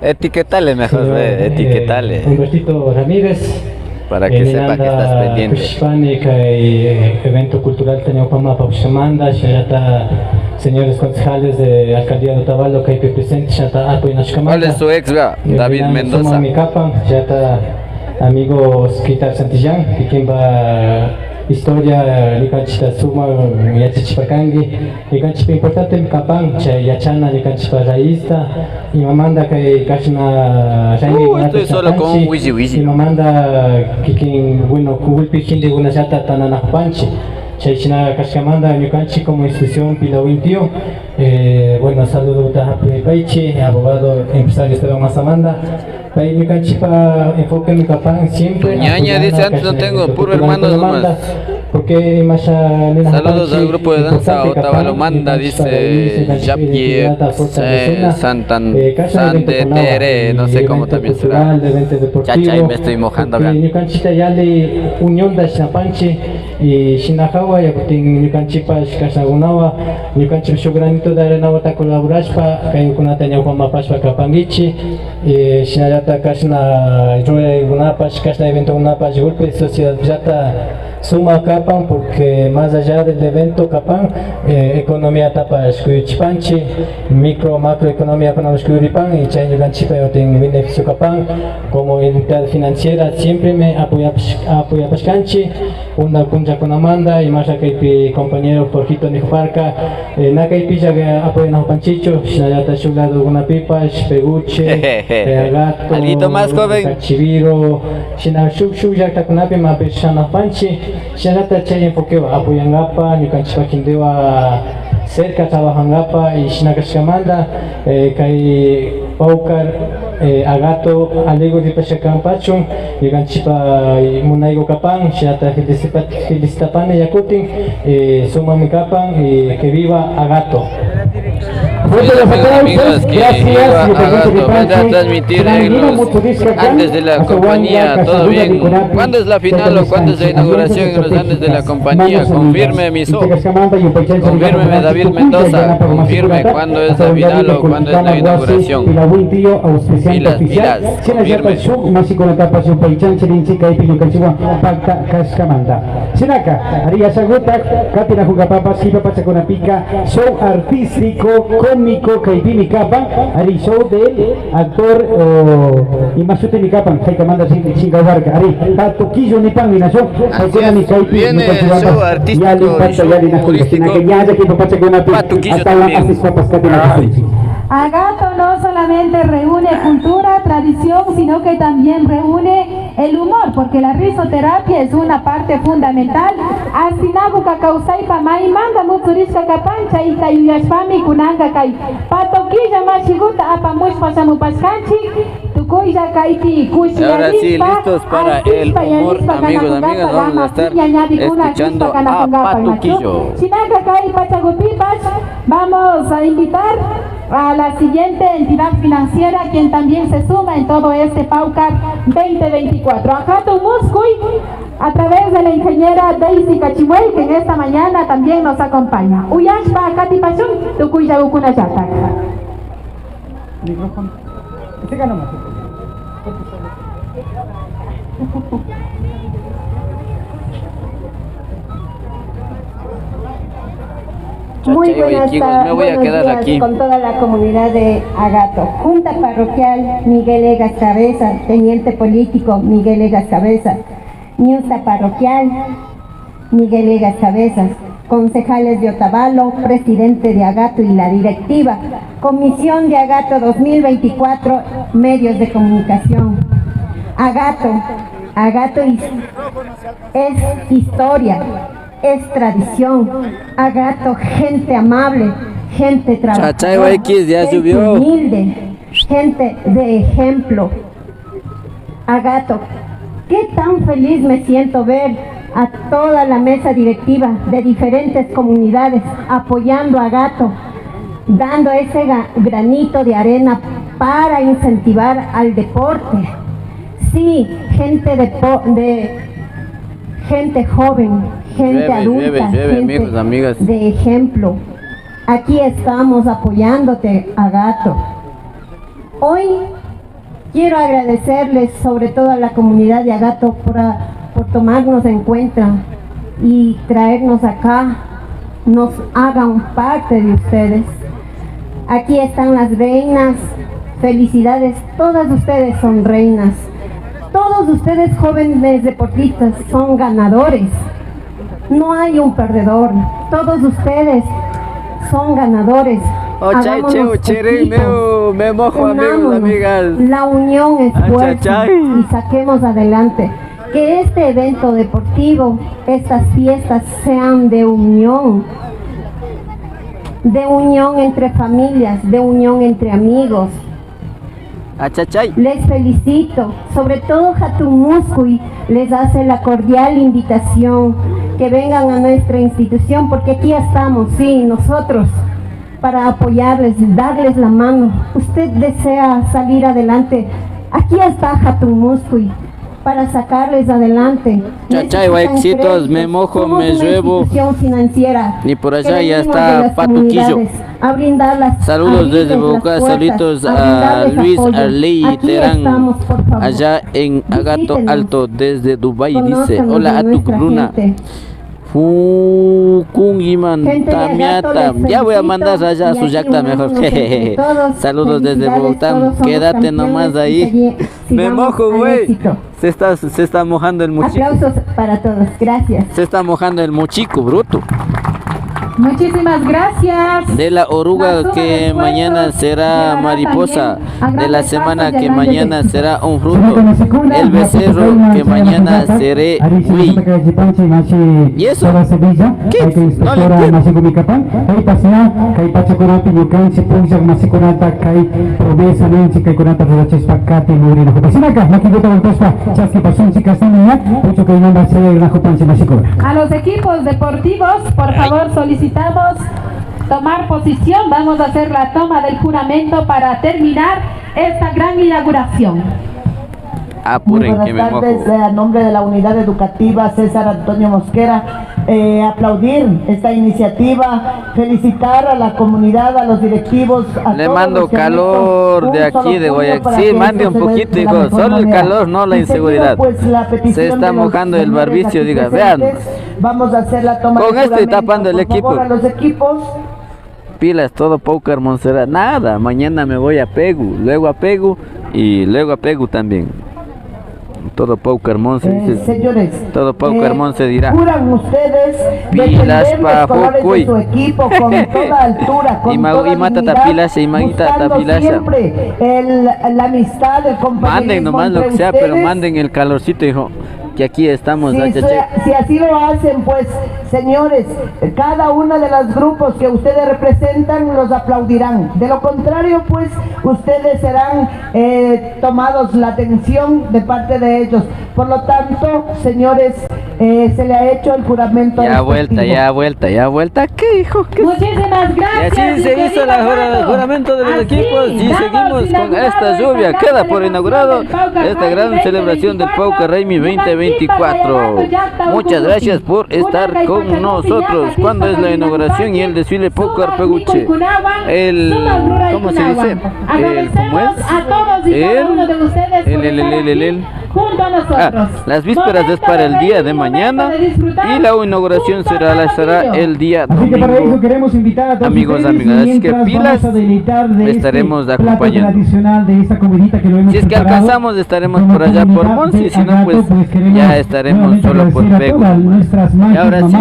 Etiquetale mejor, etiquetale. Humbertito Ramírez. Para que sepa que estás pendiente. Kushpani kay evento cultural ñawpama apamushkamanta, shinallata señores concejales de alcaldía de Otavalo kaypi presente, shinallata apoyashkamanta. ¿Cuál es su ex, vea? David Mendoza. Kapan, shinallata amigo Osquitar Santillán, kikinpa historia ñukanchikta sumak yachachiparkanki. Ñukanchikpa importantemi kapan chay yachana ñukanchikpa raízta, imamanta kay kashna raymikunata shapanchik, imamanta kikin, bueno, kukuypi gentekunallata tantanakupanchik. Chayshina kashkamanta ñukanchik como institución Pilahuintío, eh, bueno, saludota hapiyapaychik abogado empresario Esteban Mazamanta. Pay ñukanchikpa enfoquemi kapan siempre. Ñaña dice, antes no tengo, puro hermanos nomás. Porque imasha nina. Saludos al grupo de danza Otavalomanta, dice Javier Santan, Sante Tere, no sé cómo también será. Chacha, ahí me estoy mojando acá. Ñukanchikta yalli unionta shapanchik. Y shina hawa, yakutin ñukanchikpash kashnakunawan, ñukanchik shuk granito de arenawata colaborashpa kaykunata ñawpaman apashpa kapankichik. Y shinallata kashna ruraykunapash, kashna eventokunapash golpe sociedadllata sumak kapan, porque más allá del evento kapan, eh, economiatapash kuyuchipanchik, micro, macroeconomiakunapash kuyuripan, y chay ñukanchikpa yakutin beneficio kapan, como entidad financiera siempremi apoyapash-, apoyapashkanchik. Punta punllakunamanta, imasha kaypi compañero Jorgito nijuparka, eh, na kaypilla apoyanakupanchikchu, shinallata shuk ladokunapipash, Peguche, eh, Agato, Cachiviro, shina shuk, shuk llaktakunapi mapish shanakupanchik, shinallata chay enfoquewan apoyankapa, ñukanchikpa gentewan cerca trabajankapa, y shina kashkamanta, eh, kay Paucar, eh, Agato alliku ripashka kanpachun, ñukanchikpa munayku kapan, shinata felicita-, felicitapani yakutin, eh, sumakmi kapan, eh, que viva Agato. Fuerte los aplausos, gracias. Voy a transmitir en los Andes de la compañía, todo bien. ¿Cuándo es la final o cuándo es la inauguración en los Andes de la compañía? Confirme, mi so. Confirme, David Mendoza, confirme cuándo es la final o cuándo es la inauguración. Pilas, pilas, confirme. Shinaka, ari ashaguta, katinajunkapa, kipa pachakunapika, show artístico, cómico, kaypimi kapan, ari show del actor, o, ima shutimi kapan, haykamanta shin-, shinkawarka, ari, Pato Quillo nipanmi, nachu? Paykunami kaypi ñukanchikwanpash yalli pata yallinakunka, shinaka ñalla kipa pachakunapi astawan asishpapash katinakushunchik. Agato no solamente reúne cultura, tradición, sino que también reúne el humor, porque la risoterapia es una parte fundamental. Astinaguka kawsaypa maymanta mutsurishka kapan, chayta yuyashpami kunanka kay Pato Quillo mashiguta apamushpa shamupashkanchik. Tukuylla kaypi kushi. Ahora sí, listos para el humor, amigos, amigas. Vamos a estar escuchando a Pato Quillo. Shinaka kay pachakupipash vamos a invitar a la siguiente entidad financiera, quien también se suma en todo este Paucar veinte veinticuatro. Ajatu Muscuy, a través de la ingeniera Daisy Cachimuel, que en esta mañana también nos acompaña. Uyashpa katipashun, tukuyllagukunallata. Micrófono. Siga nomás. Muy buenas tardes, buenos días con toda la comunidad de Agato. Junta Parroquial Miguel Egas Cabeza, Teniente Político Miguel Egas Cabeza, Ñusta Parroquial Miguel Egas Cabezas, concejales de Otavalo, presidente de Agato y la directiva, Comisión de Agato dos mil veinticuatro, medios de comunicación. Agato, Agato es, es historia, es tradición. Agato, gente amable, gente trabajadora, gente humilde, gente de ejemplo. Agato, qué tan feliz me siento ver a toda la mesa directiva de diferentes comunidades apoyando a Agato, dando ese ga-, granito de arena para incentivar al deporte. Sí, gente de, po- de gente joven, gente adulta, gente de ejemplo. Aquí estamos apoyándote, Agato. Hoy quiero agradecerles sobre todo a la comunidad de Agato por, a- por tomarnos en cuenta y traernos acá, nos hagan parte de ustedes. Aquí están las reinas, felicidades, todas ustedes son reinas. Todos ustedes jóvenes deportistas son ganadores. No hay un perdedor. Todos ustedes son ganadores. Hagamos equipo, unámonos. La unión es fuerza y saquemos adelante. Que este evento deportivo, estas fiestas sean de unión, de unión entre familias, de unión entre amigos. Achachay. Les felicito. Sobre todo Hatun Muskuy les hace la cordial invitación que vengan a nuestra institución, porque aquí estamos, sí, nosotros, para apoyarles, darles la mano. Usted desea salir adelante, aquí está Hatun Muskuy para sacarles adelante. Chachay, necesitan créditos. Somos una institución financiera que venimos de las comunidades a brindar las, a abrirles las puertas, a brindarles apoyo. Aquí estamos, por favor. Saludos desde Bogotá, saluditos a Luis Arley Terán, allá en Agato Alto, desde Dubái, dice. Hola, Atuk Bruna. Gente de Agato les felicito. Gente de Agato les felicito. Ya voy a mandar allá a su llakta mejor. Saludos desde Bogotá. Quédate nomás ahí. Me mojo, güey. Se está, se está mojando el mochico. Aplausos para todos. Gracias. Se está mojando el mochico, bruto. Muchísimas gracias. De la oruga que mañana será mariposa, de la semana que mañana será un fruto, el becerro que mañana seré buey. ¿Y eso? ¿Qué? No le entiendo. Kay pacha, kay pachakunapi ñukanchik pukllak mashikunata kay promesa ninchik kaykunata rurachishpa katin mugrinakupashpa, shinaka makikuta huntashpa chaskipasunchik kashna ña puchukaymanta shayarinakupanchik mashikuna. A los equipos deportivos, por favor, solicitamos tomar posición. Vamos a hacer la toma del juramento para terminar esta gran inauguración. Muy buenas tardes, eh, a nombre de la Unidad Educativa César Antonio Mosquera, eh, aplaudir esta iniciativa, felicitar a la comunidad, a los directivos, a todos los que han hecho posible. Le mando calor de aquí, de Guayaquil. Sí, mande un poquito, hijo. Solo el calor, no la inseguridad. Se está mojando el barbicio, diga, vean. Vamos a hacer la toma de juramento. Con esto y tapando el equipo. Por favor, a los equipos. Pilas, todo Paucar Montserrat. Nada, mañana me voy a Pegu, luego a Pegu y luego a Pegu también. Todo Paucar Monse, eh, dice. Señores, todo Paucar, eh, Monse dirá. Juran ustedes defender los colores de su equipo con toda altura, con toda dignidad, buscando siempre el, la amistad, el compañerismo entre ustedes. Manden nomás lo que sea, pero manden el calorcito, hijo. Que aquí estamos. Si, si así lo hacen, pues, señores, cada uno de los grupos que ustedes representan los aplaudirán. De lo contrario, pues, ustedes serán, eh, tomados la atención de parte de ellos. Por lo tanto, señores, eh, se le ha hecho el juramento respectivo. Ya vuelta, ya vuelta, ya vuelta. ¿Qué, hijo? ¿Qué? Muchísimas gracias. Y así se hizo el juramento de los equipos y seguimos con esta lluvia. Queda por inaugurado esta gran celebración del Pauca Raymi veinte veinticuatro. Muchas gracias por estar con nosotros. ¿Cuándo es la inauguración y el desfile Paucar Peguche? El, ¿cómo se dice? El, ¿cómo es? El, el, el, el, el, el junto a nosotros. Ah, las vísperas es para el día de mañana y la inauguración se realizará el día domingo. Amigos, amigas, así que pilas, estaremos acompañando. Si es que alcanzamos, estaremos por allá por Monsi, si no, pues ya estaremos solo por Pegu nomás. Y ahora sí,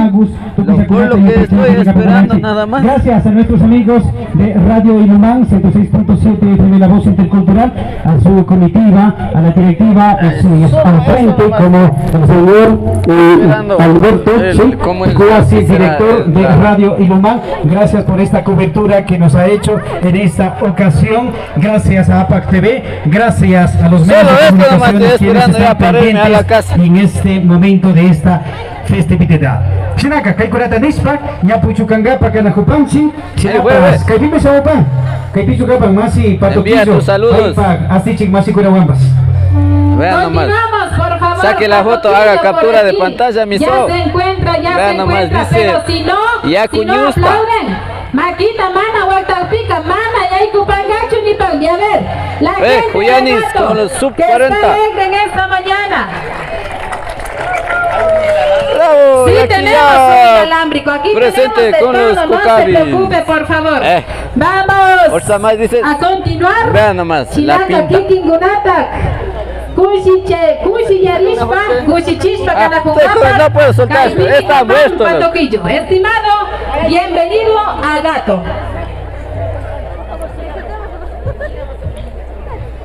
lo, por lo que estoy esperando nada más. Gracias a nuestros amigos de Radio Ilumán, ciento seis punto siete F M, La Voz Intercultural, a su comitiva, a la directiva, a su, al frente, como el señor, eh, Alberto, sí, que va a ser director de Radio Ilumán. Gracias por esta cobertura que nos ha hecho en esta ocasión. Gracias a APAC T V, gracias a los medios de comunicación que nos están pendientes en este momento de esta festividad. Shinaka, kaykunata nishpa, ña puchukankapa kanakupanchik. Shinapash, kaypimi shamupan. Kaypichu kapan, masi Patoquillo. Envía tus saludos. Paypak asichik mashikunawanpash. Vean nomás. Continuamos, por favor. Saque la foto, haga captura de pantalla, mi so. Ya se encuentra, ya se encuentra, pero si no, si no aplauden, makita mana waktakpika mana yaykupankachu nipan. Y a ver, la gente de Agato, que está alegre en esta mañana. Bravo, sí, tenemos un inalámbrico. Aquí tenemos de todo, no se preocupe, por favor. Vamos a continuar. Vean nomás, la pinta. Kikinkunata kushi, kushiyarishpa, kushichishpa kanakunkapa. No puedo soltar, está muerto. Patoquillo. Estimado, bienvenido a Agato.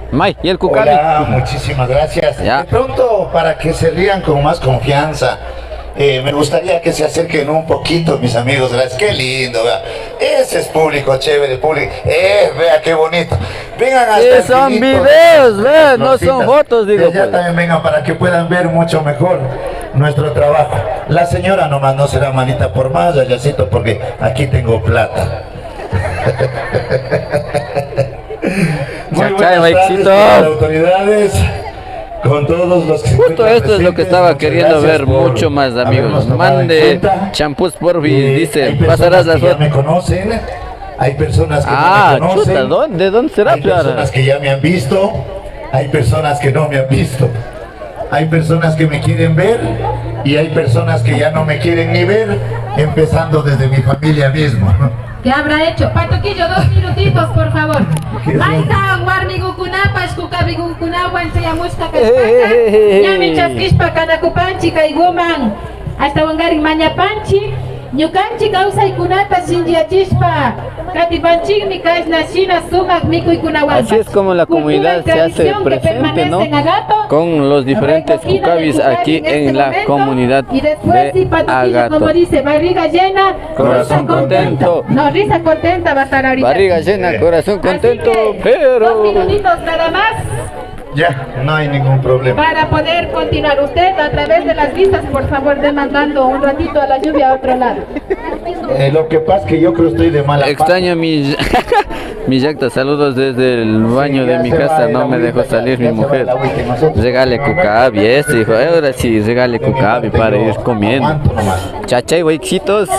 May, y el Cucami. Hola, muchísimas gracias. Ya. De pronto, para que se rían con más confianza, eh, me gustaría que se acerquen un poquito, mis amigos. Gracias. Qué lindo, vea. Ese es público chévere, público. Eh, vea qué bonito. Vengan hasta el son videos, vea, no son fotos, digo, ya pues. También vengan para que puedan ver mucho mejor nuestro trabajo. La señora nomás no será manita por más, Yayacito, porque aquí tengo plata. Muy buenas tardes, señoras autoridades, con todos los que se encuentran presentes. Justo esto es lo que estaba queriendo ver, mucho más, amigos. Mande champús, por fin, dice, pasarás las fotos. Hay personas que ya me conocen, hay personas que no me conocen. Ah, chuta, ¿dónde, dónde será? Hay personas que ya me han visto, hay personas que no me han visto. Hay personas que me quieren ver y hay personas que ya no me quieren ni ver, empezando desde mi familia mismo. ¿Qué habrá hecho? Patoquillo, dos minutitos, por favor. Mayjan warmikukunapash kukabikukunawan chayamushka kashpaka, ñami chaskishpa kanakupanchik kaykuman. Ashtawankarin mañapanchik. Ñukanchik kawsaykunata shinchiyachishpa katipanchikmi kashna shina sumak mikuykunawanpash. Así es como la comunidad se hace presente, ¿no? Con los diferentes kukabis aquí en la comunidad de Agato. Como dice, barriga llena, corazón contento. No, risa contenta va a estar ahorita. Barriga llena, corazón contento, pero dos minutitos nada más. Ya, no hay ningún problema. Para poder continuar, usted a través de las vistas, por favor, ve mandando un ratito a la lluvia a otro lado. Eh, lo que pasa es que yo creo estoy de mala pata. Extraño mi, mi llakta, saludos desde el baño de mi casa, no me dejó salir mi mujer. Regale cucabi, eso, hijo, ahora sí, regale cucabi para ir comiendo. Chachay, huequitos.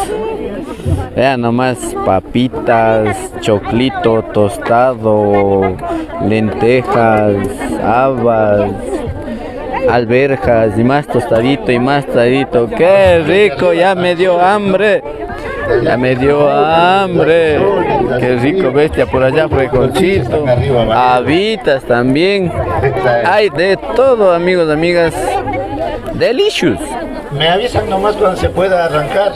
Vean nomás, papitas, choclito, tostado, lentejas, habas, alberjas y más tostadito y más tostadito. ¡Qué rico! Ya me dio hambre. Ya me dio hambre. Qué rico, bestia, por allá, frejoncito. Habitas también. Hay de todo, amigos, amigas. Delicious. Me avisan nomás cuando se pueda arrancar.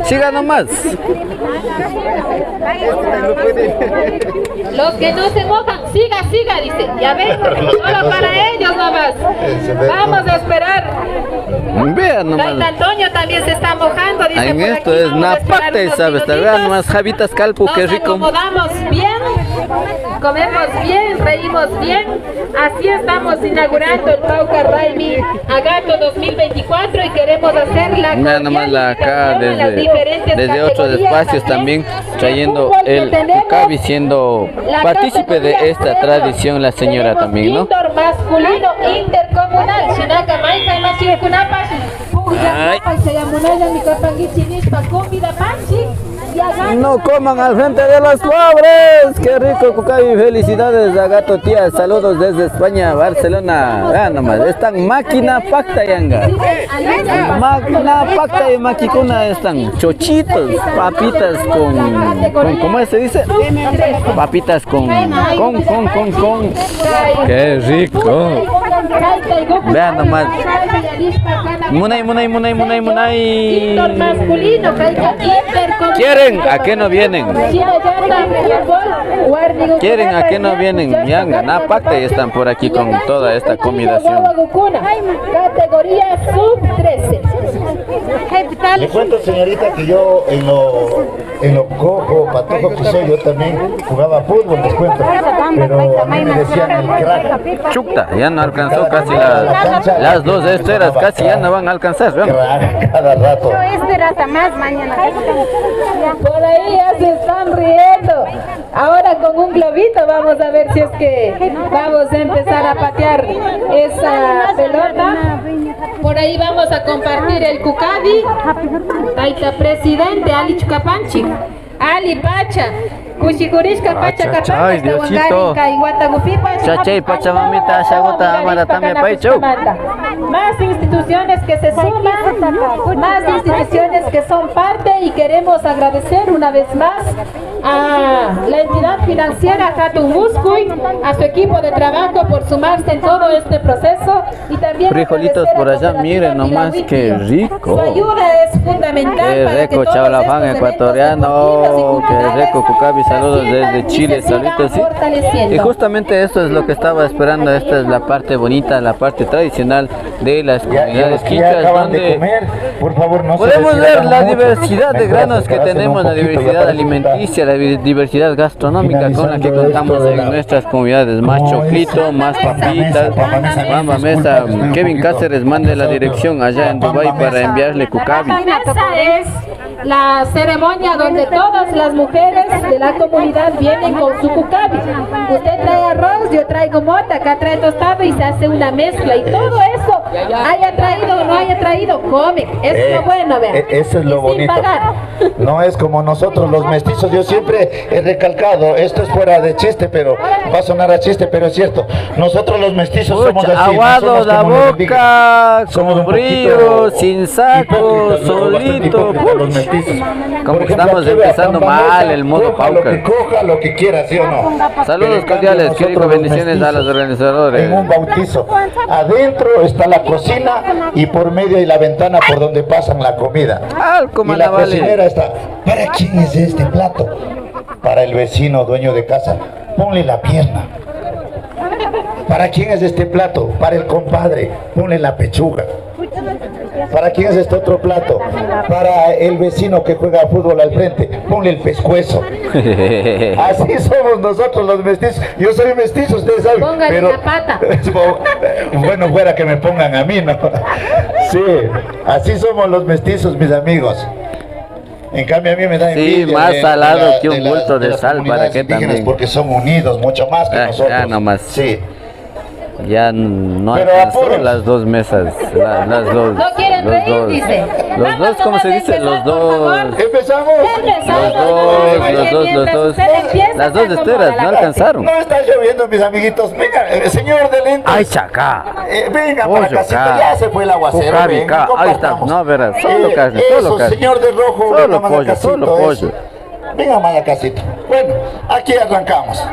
Siga nomás. Los que no se mojan, siga, siga, dice. Ya ven, solo para ellos nomás. Vamos a esperar. Vean nomás. Gaita Antonio también se está mojando, dice. En por esto aquí, es vamos a esperar napata, unos ¿sabes? Vean minutitos. Nomás, habitas calpo, qué rico. Nos acomodamos bien, comemos bien, reímos bien. Así estamos inaugurando el Pawkar Raymi Agato dos mil veinticuatro y queremos hacer la cordial invitación a las diferentes categorías también de fútbol que tenemos, las categorías que tenemos, tenemos indoor masculino intercomunal, shinaka mayjan mashikunapash pukllanapash chayamunallami kapankichik nishpa convidapanchik. No coman al frente de los pobres. Qué rico, Cucavi. Felicidades a Gato Tía. Saludos desde España, Barcelona. Vean nomás, están máquina pactayanga. Máquina pacta y maquicuna están. Chochitos, papitas con, con, ¿cómo se dice? Papitas con, con, con, con, con. Qué rico. Vean nomás. Munay, munay, munay, munay, munay. ¿Quieren? ¿A qué no vienen? ¿Quieren? ¿A qué no vienen? Yanga, na pacta y están por aquí con toda esta combinación. Categoría sub trece. Le cuento, señorita, que yo en lo, en lo cojo, patojo que soy, yo también jugaba fútbol, les cuento. Pero a mí me decían el crack. Chuta, ya no alcanzó casi la, las dos esteras, casi ya no van a alcanzar, ¿no? Crack, cada rato. Este rata más mañana. Por ahí ya se están riendo. Ahora con un globito vamos a ver si es que vamos a empezar a patear esa pelota. Por ahí vamos a compartir el Cucavi. Ahí está, presidente, allichu kapanchik. Alli pacha. Kushikurishka pacha kapanchik. Ay, Diosito. Kay watakupipash. Chachay pachamamita ashaguta amara tamia paychu. Más instituciones que se suman, más instituciones que son parte, y queremos agradecer una vez más a la entidad financiera Hatun Muskuy, a su equipo de trabajo por sumarse en todo este proceso y también... Frijolitos por allá, miren nomás qué rico. Su ayuda es fundamental. Qué rico, Chaulafán ecuatoriano, qué rico, Cucavi, saludos desde Chile, saluditos, sí. Y justamente esto es lo que estaba esperando, esta es la parte bonita, la parte tradicional de las comunidades quichuas, donde podemos ver la diversidad de granos que tenemos, la diversidad alimenticia, la di-, diversidad gastronómica con la que contamos en nuestras comunidades. Más choclito, más papitas, bamba mesa. Kevin Cáceres manda la dirección allá en Dubái para enviarle Cucavi. La ceremonia donde todas las mujeres de la comunidad vienen con su cucavi. Usted trae arroz, yo traigo mota, acá trae tostado y se hace una mezcla. Y todo eso, haya traído o no haya traído, come. Eso es lo bueno, vean. Eso es lo bonito. Sin pagar. No es como nosotros los mestizos, yo siempre he recalcado, esto es fuera de chiste, pero va a sonar a chiste, pero es cierto. Nosotros los mestizos somos así, aguado la boca, somos un poquito hipócritas, somos bastante hipócritas los mestizos. Como que estamos empezando mal el modo Pauker. Coja lo que coja, lo que quiera, ¿sí o no? Saludos cordiales, qué rico, bendiciones a los organizadores. En un bautizo. Adentro está la cocina y por medio hay la ventana por donde pasan la comida. Y la cocinera está: ¿para quién es este plato? Para el vecino dueño de casa. Ponle la pierna. ¿Para quién es este plato? Para el compadre. Ponle la pechuga. ¿Para quién es este otro plato? Para el vecino que juega fútbol al frente. Ponle el pescuezo. Así somos nosotros los mestizos. Yo soy mestizo, ustedes saben. Póngale la pata. Bueno, fuera que me pongan a mí, ¿no? Sí, así somos los mestizos, mis amigos. En cambio, a mí me da envidia más de, de salado la, que un bulto de sal, ¿para qué también? Porque son unidos mucho más que nosotros. Ya nomás. Sí. Ya no alcanzó las dos mesas, la- las dos, los dos, los dos, ¿cómo se dice? Los dos. Empezamos. Los dos, los dos, los dos. Las dos esteras no alcanzaron. No está lloviendo, mis amiguitos. Venga, eh, señor de lentes. Ay, chaca. Eh, venga para casita, ya se fue el aguacero. Ven, compartamos. Ahí está. No, verás, solo carne, solo carne. Eso, señor de rojo, venga más a casito, solo pollo. Venga más a casito. Bueno, aquí arrancamos.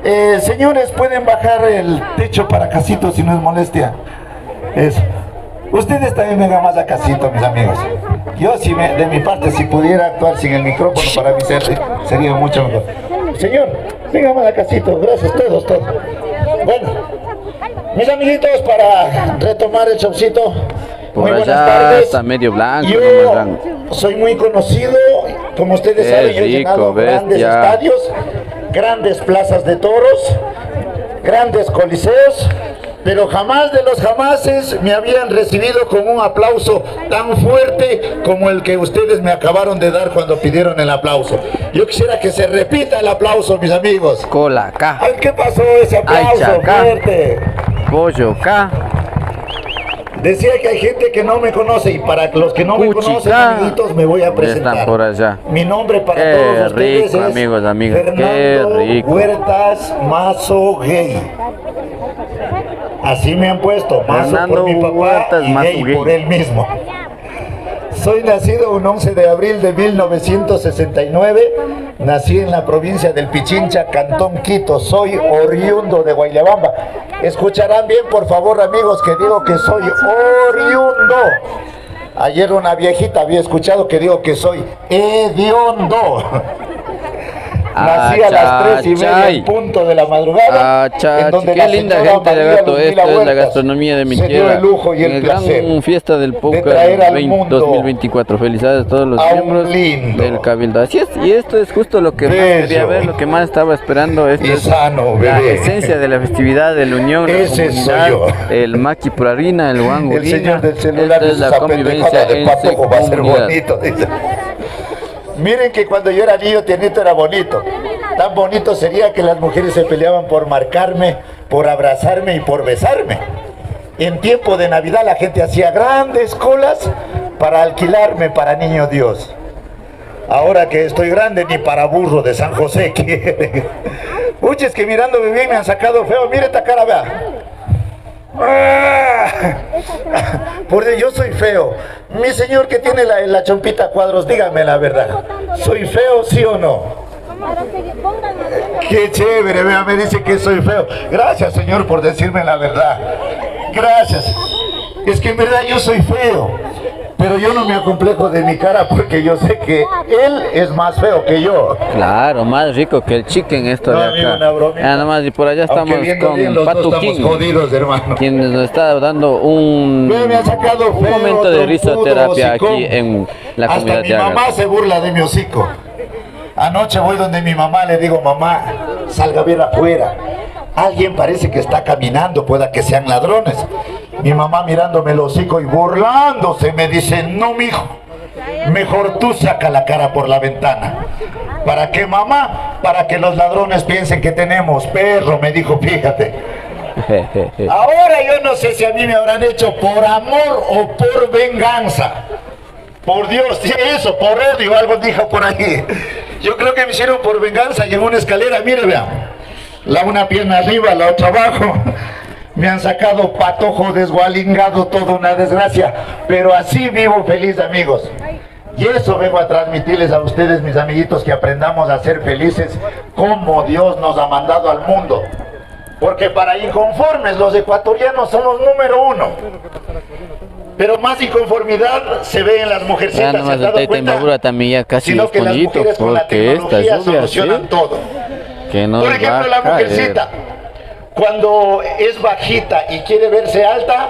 Eh, señores, pueden bajar el techo para casito si no es molestia. Eso. Ustedes también vengan más a casito, mis amigos. Yo, si me- de mi parte, si pudiera actuar sin el micrófono, para mí ser- sería mucho mejor. Señor, venga más a casito. Gracias, todos, todos. Bueno, mis amiguitos, para retomar el showcito, muy buenas tardes. Por allá está medio blanco, yo soy muy conocido, como ustedes saben, yo he llenado grandes estadios, grandes plazas de toros, grandes coliseos, pero jamás de los jamases me habían recibido con un aplauso tan fuerte como el que ustedes me acabaron de dar cuando pidieron el aplauso. Yo quisiera que se repita el aplauso, mis amigos. Cola acá. Ay, ¿qué pasó ese aplauso fuerte? Pollo acá. Decía que hay gente que no me conoce y para los que no me conocen, amiguitos, me voy a presentar. Mi nombre para todos ustedes es Fernando Huertas Mazo Gay. Así me han puesto, Mazo por mi papá y Gay por él mismo. Soy nacido un once de abril de mil novecientos sesenta y nueve. Nací en la provincia del Pichincha, cantón Quito. Soy oriundo de Guayllabamba. Escucharán bien, por favor, amigos, que digo que soy oriundo. Ayer una viejita había escuchado que digo que soy hediondo. Nací a las tres y media en punto de la madrugada, en donde la señora María Ludmila Huertas se dio el lujo y el placer de traer al mundo a un lindo. Qué linda gente, de verdad, esto es la gastronomía de mi tierra. Gran fiesta del Puca veinte, dos mil veinticuatro. Felicidades a todos los miembros del Cabildo. Así es, y esto es justo lo que más quería ver, lo que más estaba esperando. Esto es la esencia de la festividad, de la unión, la comunidad, el maqui por harina, el huango. Esta es la convivencia en su comunidad. Miren que cuando yo era niño tiernito era bonito. Tan bonito sería que las mujeres se peleaban por marcarme, por abrazarme y por besarme. En tiempo de Navidad la gente hacía grandes colas para alquilarme para niño Dios. Ahora que estoy grande, ni para burro de San José quiere. Puches, que mirándome bien me han sacado feo. Mire esta cara, vea. Ah, por Dios, yo soy feo. Mi señor que tiene la, la chompita a cuadros, dígame la verdad. ¿Soy feo, sí o no? Qué chévere, vea, me dice que soy feo. Gracias, señor, por decirme la verdad. Gracias. Es que en verdad yo soy feo. Pero yo no me acomplejo de mi cara porque yo sé que él es más feo que yo. Claro, más rico que el chicken esto de acá. No, amigo, una bromita. Ah, nomás, y por allá estamos con Pato King, quien nos está dando un, un momento de risoterapia aquí en la comunidad de Agartho. Hasta mi mamá se burla de mi hocico. Anoche voy donde mi mamá, le digo: "Mamá, salga a ver afuera. Alguien parece que está caminando, pueda que sean ladrones". Mi mamá mirándome el hocico y burlándose me dice: "No, mijo, mejor tú saca la cara por la ventana". "¿Para qué, mamá?". "Para que los ladrones piensen que tenemos perro", me dijo, fíjate. Ahora yo no sé si a mí me habrán hecho por amor o por venganza. Por Dios, sí, eso, por odio, algo dijo por ahí. Yo creo que me hicieron por venganza y en una escalera, mire, vean. La una pierna arriba, la otra abajo. Me han sacado patojo, desgualingado, toda una desgracia. Pero así vivo feliz, amigos. Y eso vengo a transmitirles a ustedes, mis amiguitos, que aprendamos a ser felices como Dios nos ha mandado al mundo. Porque para inconformes los ecuatorianos somos número uno. Pero más inconformidad se ve en las mujercitas, ¿se han dado cuenta? Sino que las mujeres con la tecnología solucionan todo. Por ejemplo, la mujercita, cuando es bajita y quiere verse alta,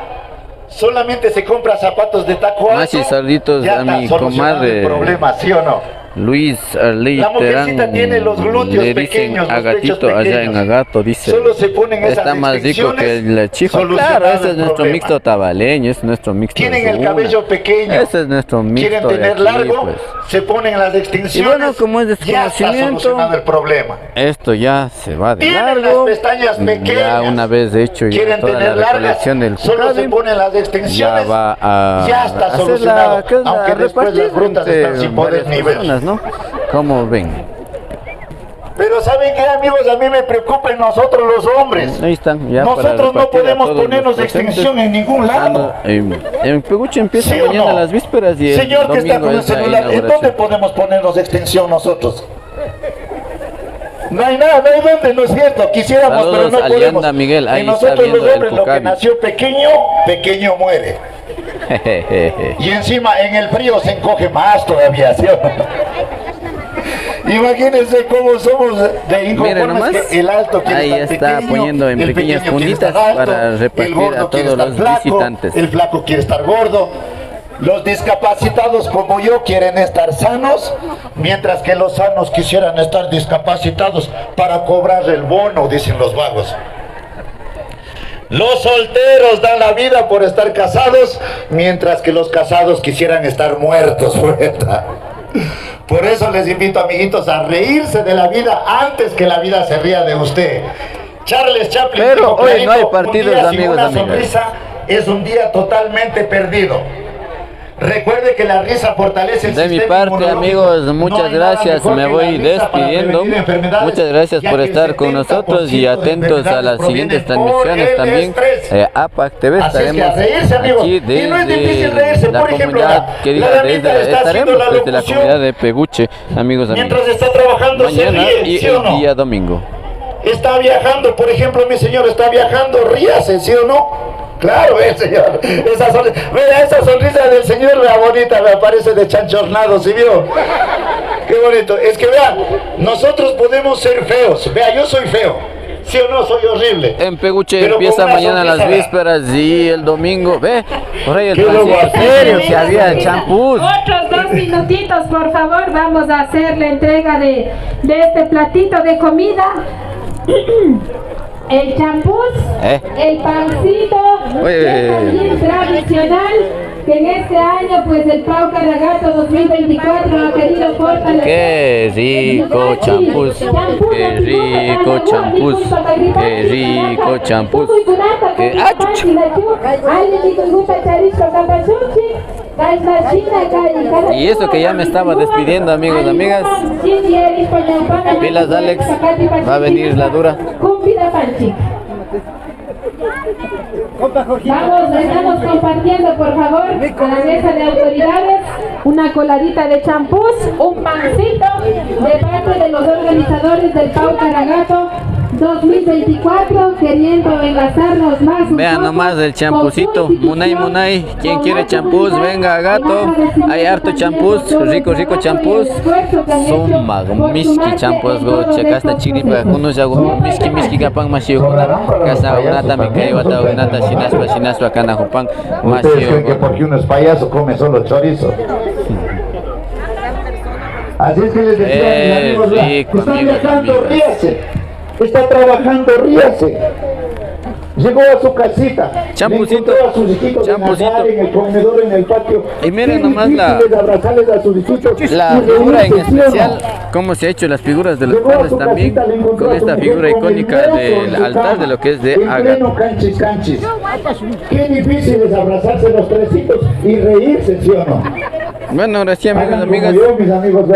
solamente se compra zapatos de taco alto, ya está solucionado el problema, ¿sí o no? La mujercita tiene los glúteos pequeños, los pechos pequeños. Solo se ponen esas extensiones, solucionado el problema. Claro, ese es nuestro mixto tabaleño, ese es nuestro mixto de Soguna. Tienen el cabello pequeño. Ese es nuestro mixto de aquí, pues. Quieren tener largo, se ponen las extensiones, ya está solucionado el problema. Y bueno, como es desconocimiento, esto ya se va de largo. Tienen las pestañas pequeñas. Ya una vez hecho ya toda la recolección del cucabe, ya va a hacer la, ¿qué onda? A repartir entre varias personas, ¿no? Ya está solucionado, aunque después las brutas están sin poder ni ver. ¿Cómo ven? Pero ¿saben qué, amigos? A mí me preocupa en nosotros los hombres. Ahí están, ya para repartir a todos los presentes. Nosotros no podemos ponernos extensión en ningún lado. Ah, no, en, en Peguche empieza mañana las vísperas y el domingo es la inauguración. Señor que está con el celular, ¿en dónde podemos ponernos extensión nosotros? No hay nada, no hay dónde, ¿no es cierto? Quisiéramos, pero no podemos. Saludos a Lianda Miguel, ahí está viendo el Pucabi. En nosotros los hombres, lo que nació pequeño, pequeño muere. Y encima en el frío se encoge más todavía, ¿sí o no? Imagínense cómo somos de inconformes. Miren nomás, que el alto quiere estar pequeño, el pequeño quiere estar alto, el gordo quiere estar flaco, el flaco quiere estar gordo. Los discapacitados como yo quieren estar sanos, mientras que los sanos quisieran estar discapacitados para cobrar el bono, dicen los vagos. Los solteros dan la vida por estar casados, mientras que los casados quisieran estar muertos, poeta. Por eso les invito, amiguitos, a reírse de la vida antes que la vida se ría de usted. Charles Chaplin dijo clarito, un día sin una sonrisa Es un día totalmente perdido. Recuerde que la risa fortalece el sistema inmunológico. De mi parte, amigos, muchas gracias. Me voy despidiendo. Muchas gracias por estar con nosotros y atentos a las siguientes transmisiones también. Eh, APAC T V, estaremos aquí desde la comunidad querida, desde, estaremos desde la comunidad de Peguche, amigos, amigos. Mientras está trabajando, se ríe, ¿sí o no? Mañana y el día domingo. Está viajando, por ejemplo, mi señor está viajando, ríase, ¿sí o no? Claro, eh, señor. Esa sonrisa, vea, esa sonrisa del señor, vea, bonita, me parece de chanchornado, ¿sí vio? Qué bonito. Es que vea, nosotros podemos ser feos. Vea, yo soy feo. ¿Sí o no? Soy horrible. En Peguche empieza mañana las vísperas y el domingo, ve, por ahí el tránsito. ¿En serio que había champús? Otros dos minutitos, por favor, vamos a hacer la entrega de, de este platito de comida. El champús, eh, el pancito, oye, que es también tradicional, que en este año, pues, el Pau Caragato dos mil veinticuatro ha querido fortalecer. Qué rico champús, qué rico champús, qué rico champús, qué, ah, chucha. Y eso que ya me estaba despidiendo, amigos, amigas. Pilas, Alex, va a venir la dura. Vamos, estamos compartiendo, por favor, a la mesa de autoridades, una coladita de champús, un pancito de parte de los organizadores del Pau Caragato dos mil veinticuatro, queriendo enlazarnos más un poco. Vean nomás el champucito, munay, munay. Quien quiere champús, venga a Agato. Hay harto champús, rico, rico champús. Sumak mishki champús, gocha, kashna chiripa, kunullagu mishki, mishki kapan, mashiyukuna. Kashna unata, mikay wata unata, shinashpa, shinashpa, kanajupan, mashiyukuna. Ustedes creen que porque uno es payaso come solo chorizo. Así es que les decía, mis amigos, vean, están viajando, ríase. Está trabajando, ríase. Llegó a su casita, le encontró a sus hijitos en la calle, en el comedor, en el patio. Qué difícil es abrazarles a sus hijitos y reírse, ¿sí o no? Llegó a su casita, le encontró a su mujer con el dedo en su cara, en pleno canchis, canchis. Qué difícil es abrazarse los tres hijitos y reírse, ¿sí o no? Bueno, ahora sí, amigos, amigas,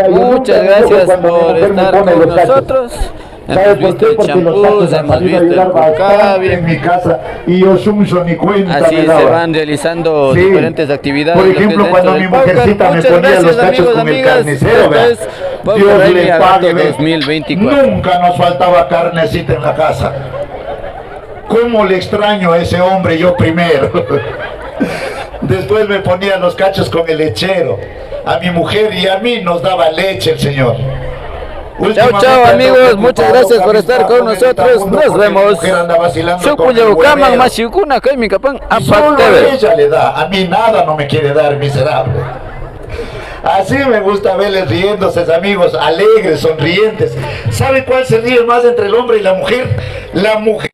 muchas gracias por estar con nosotros. Hemos visto el champús, hemos visto el kukabi. En mi casa y yo, Shumsho, ni cuenta me daba. Así se van realizando diferentes actividades, lo que es dentro del Pau Caragato. Por ejemplo, cuando mi mujercita me ponía los cachos con el carnicero, vea, Dios le pague, ve. Muchas gracias, amigos, amigas. Esto es Pau Caragato dos mil veinticuatro. Nunca nos faltaba carnecita en la casa. ¿Cómo le extraño a ese hombre yo primero? Después me ponía los cachos con el lechero. A mi mujer y a mí nos daba leche el señor. Chao, chao, amigos. Muchas gracias por estar con nosotros. Nos vemos. Shuk punllakukaman, mashikuna, kaymi kapan APAC T V. Solo ella le da. A mí nada no me quiere dar, miserable. Así me gusta verles riéndose, amigos, alegres, sonrientes. ¿Sabe cuál se ríe más entre el hombre y la mujer? La mujer.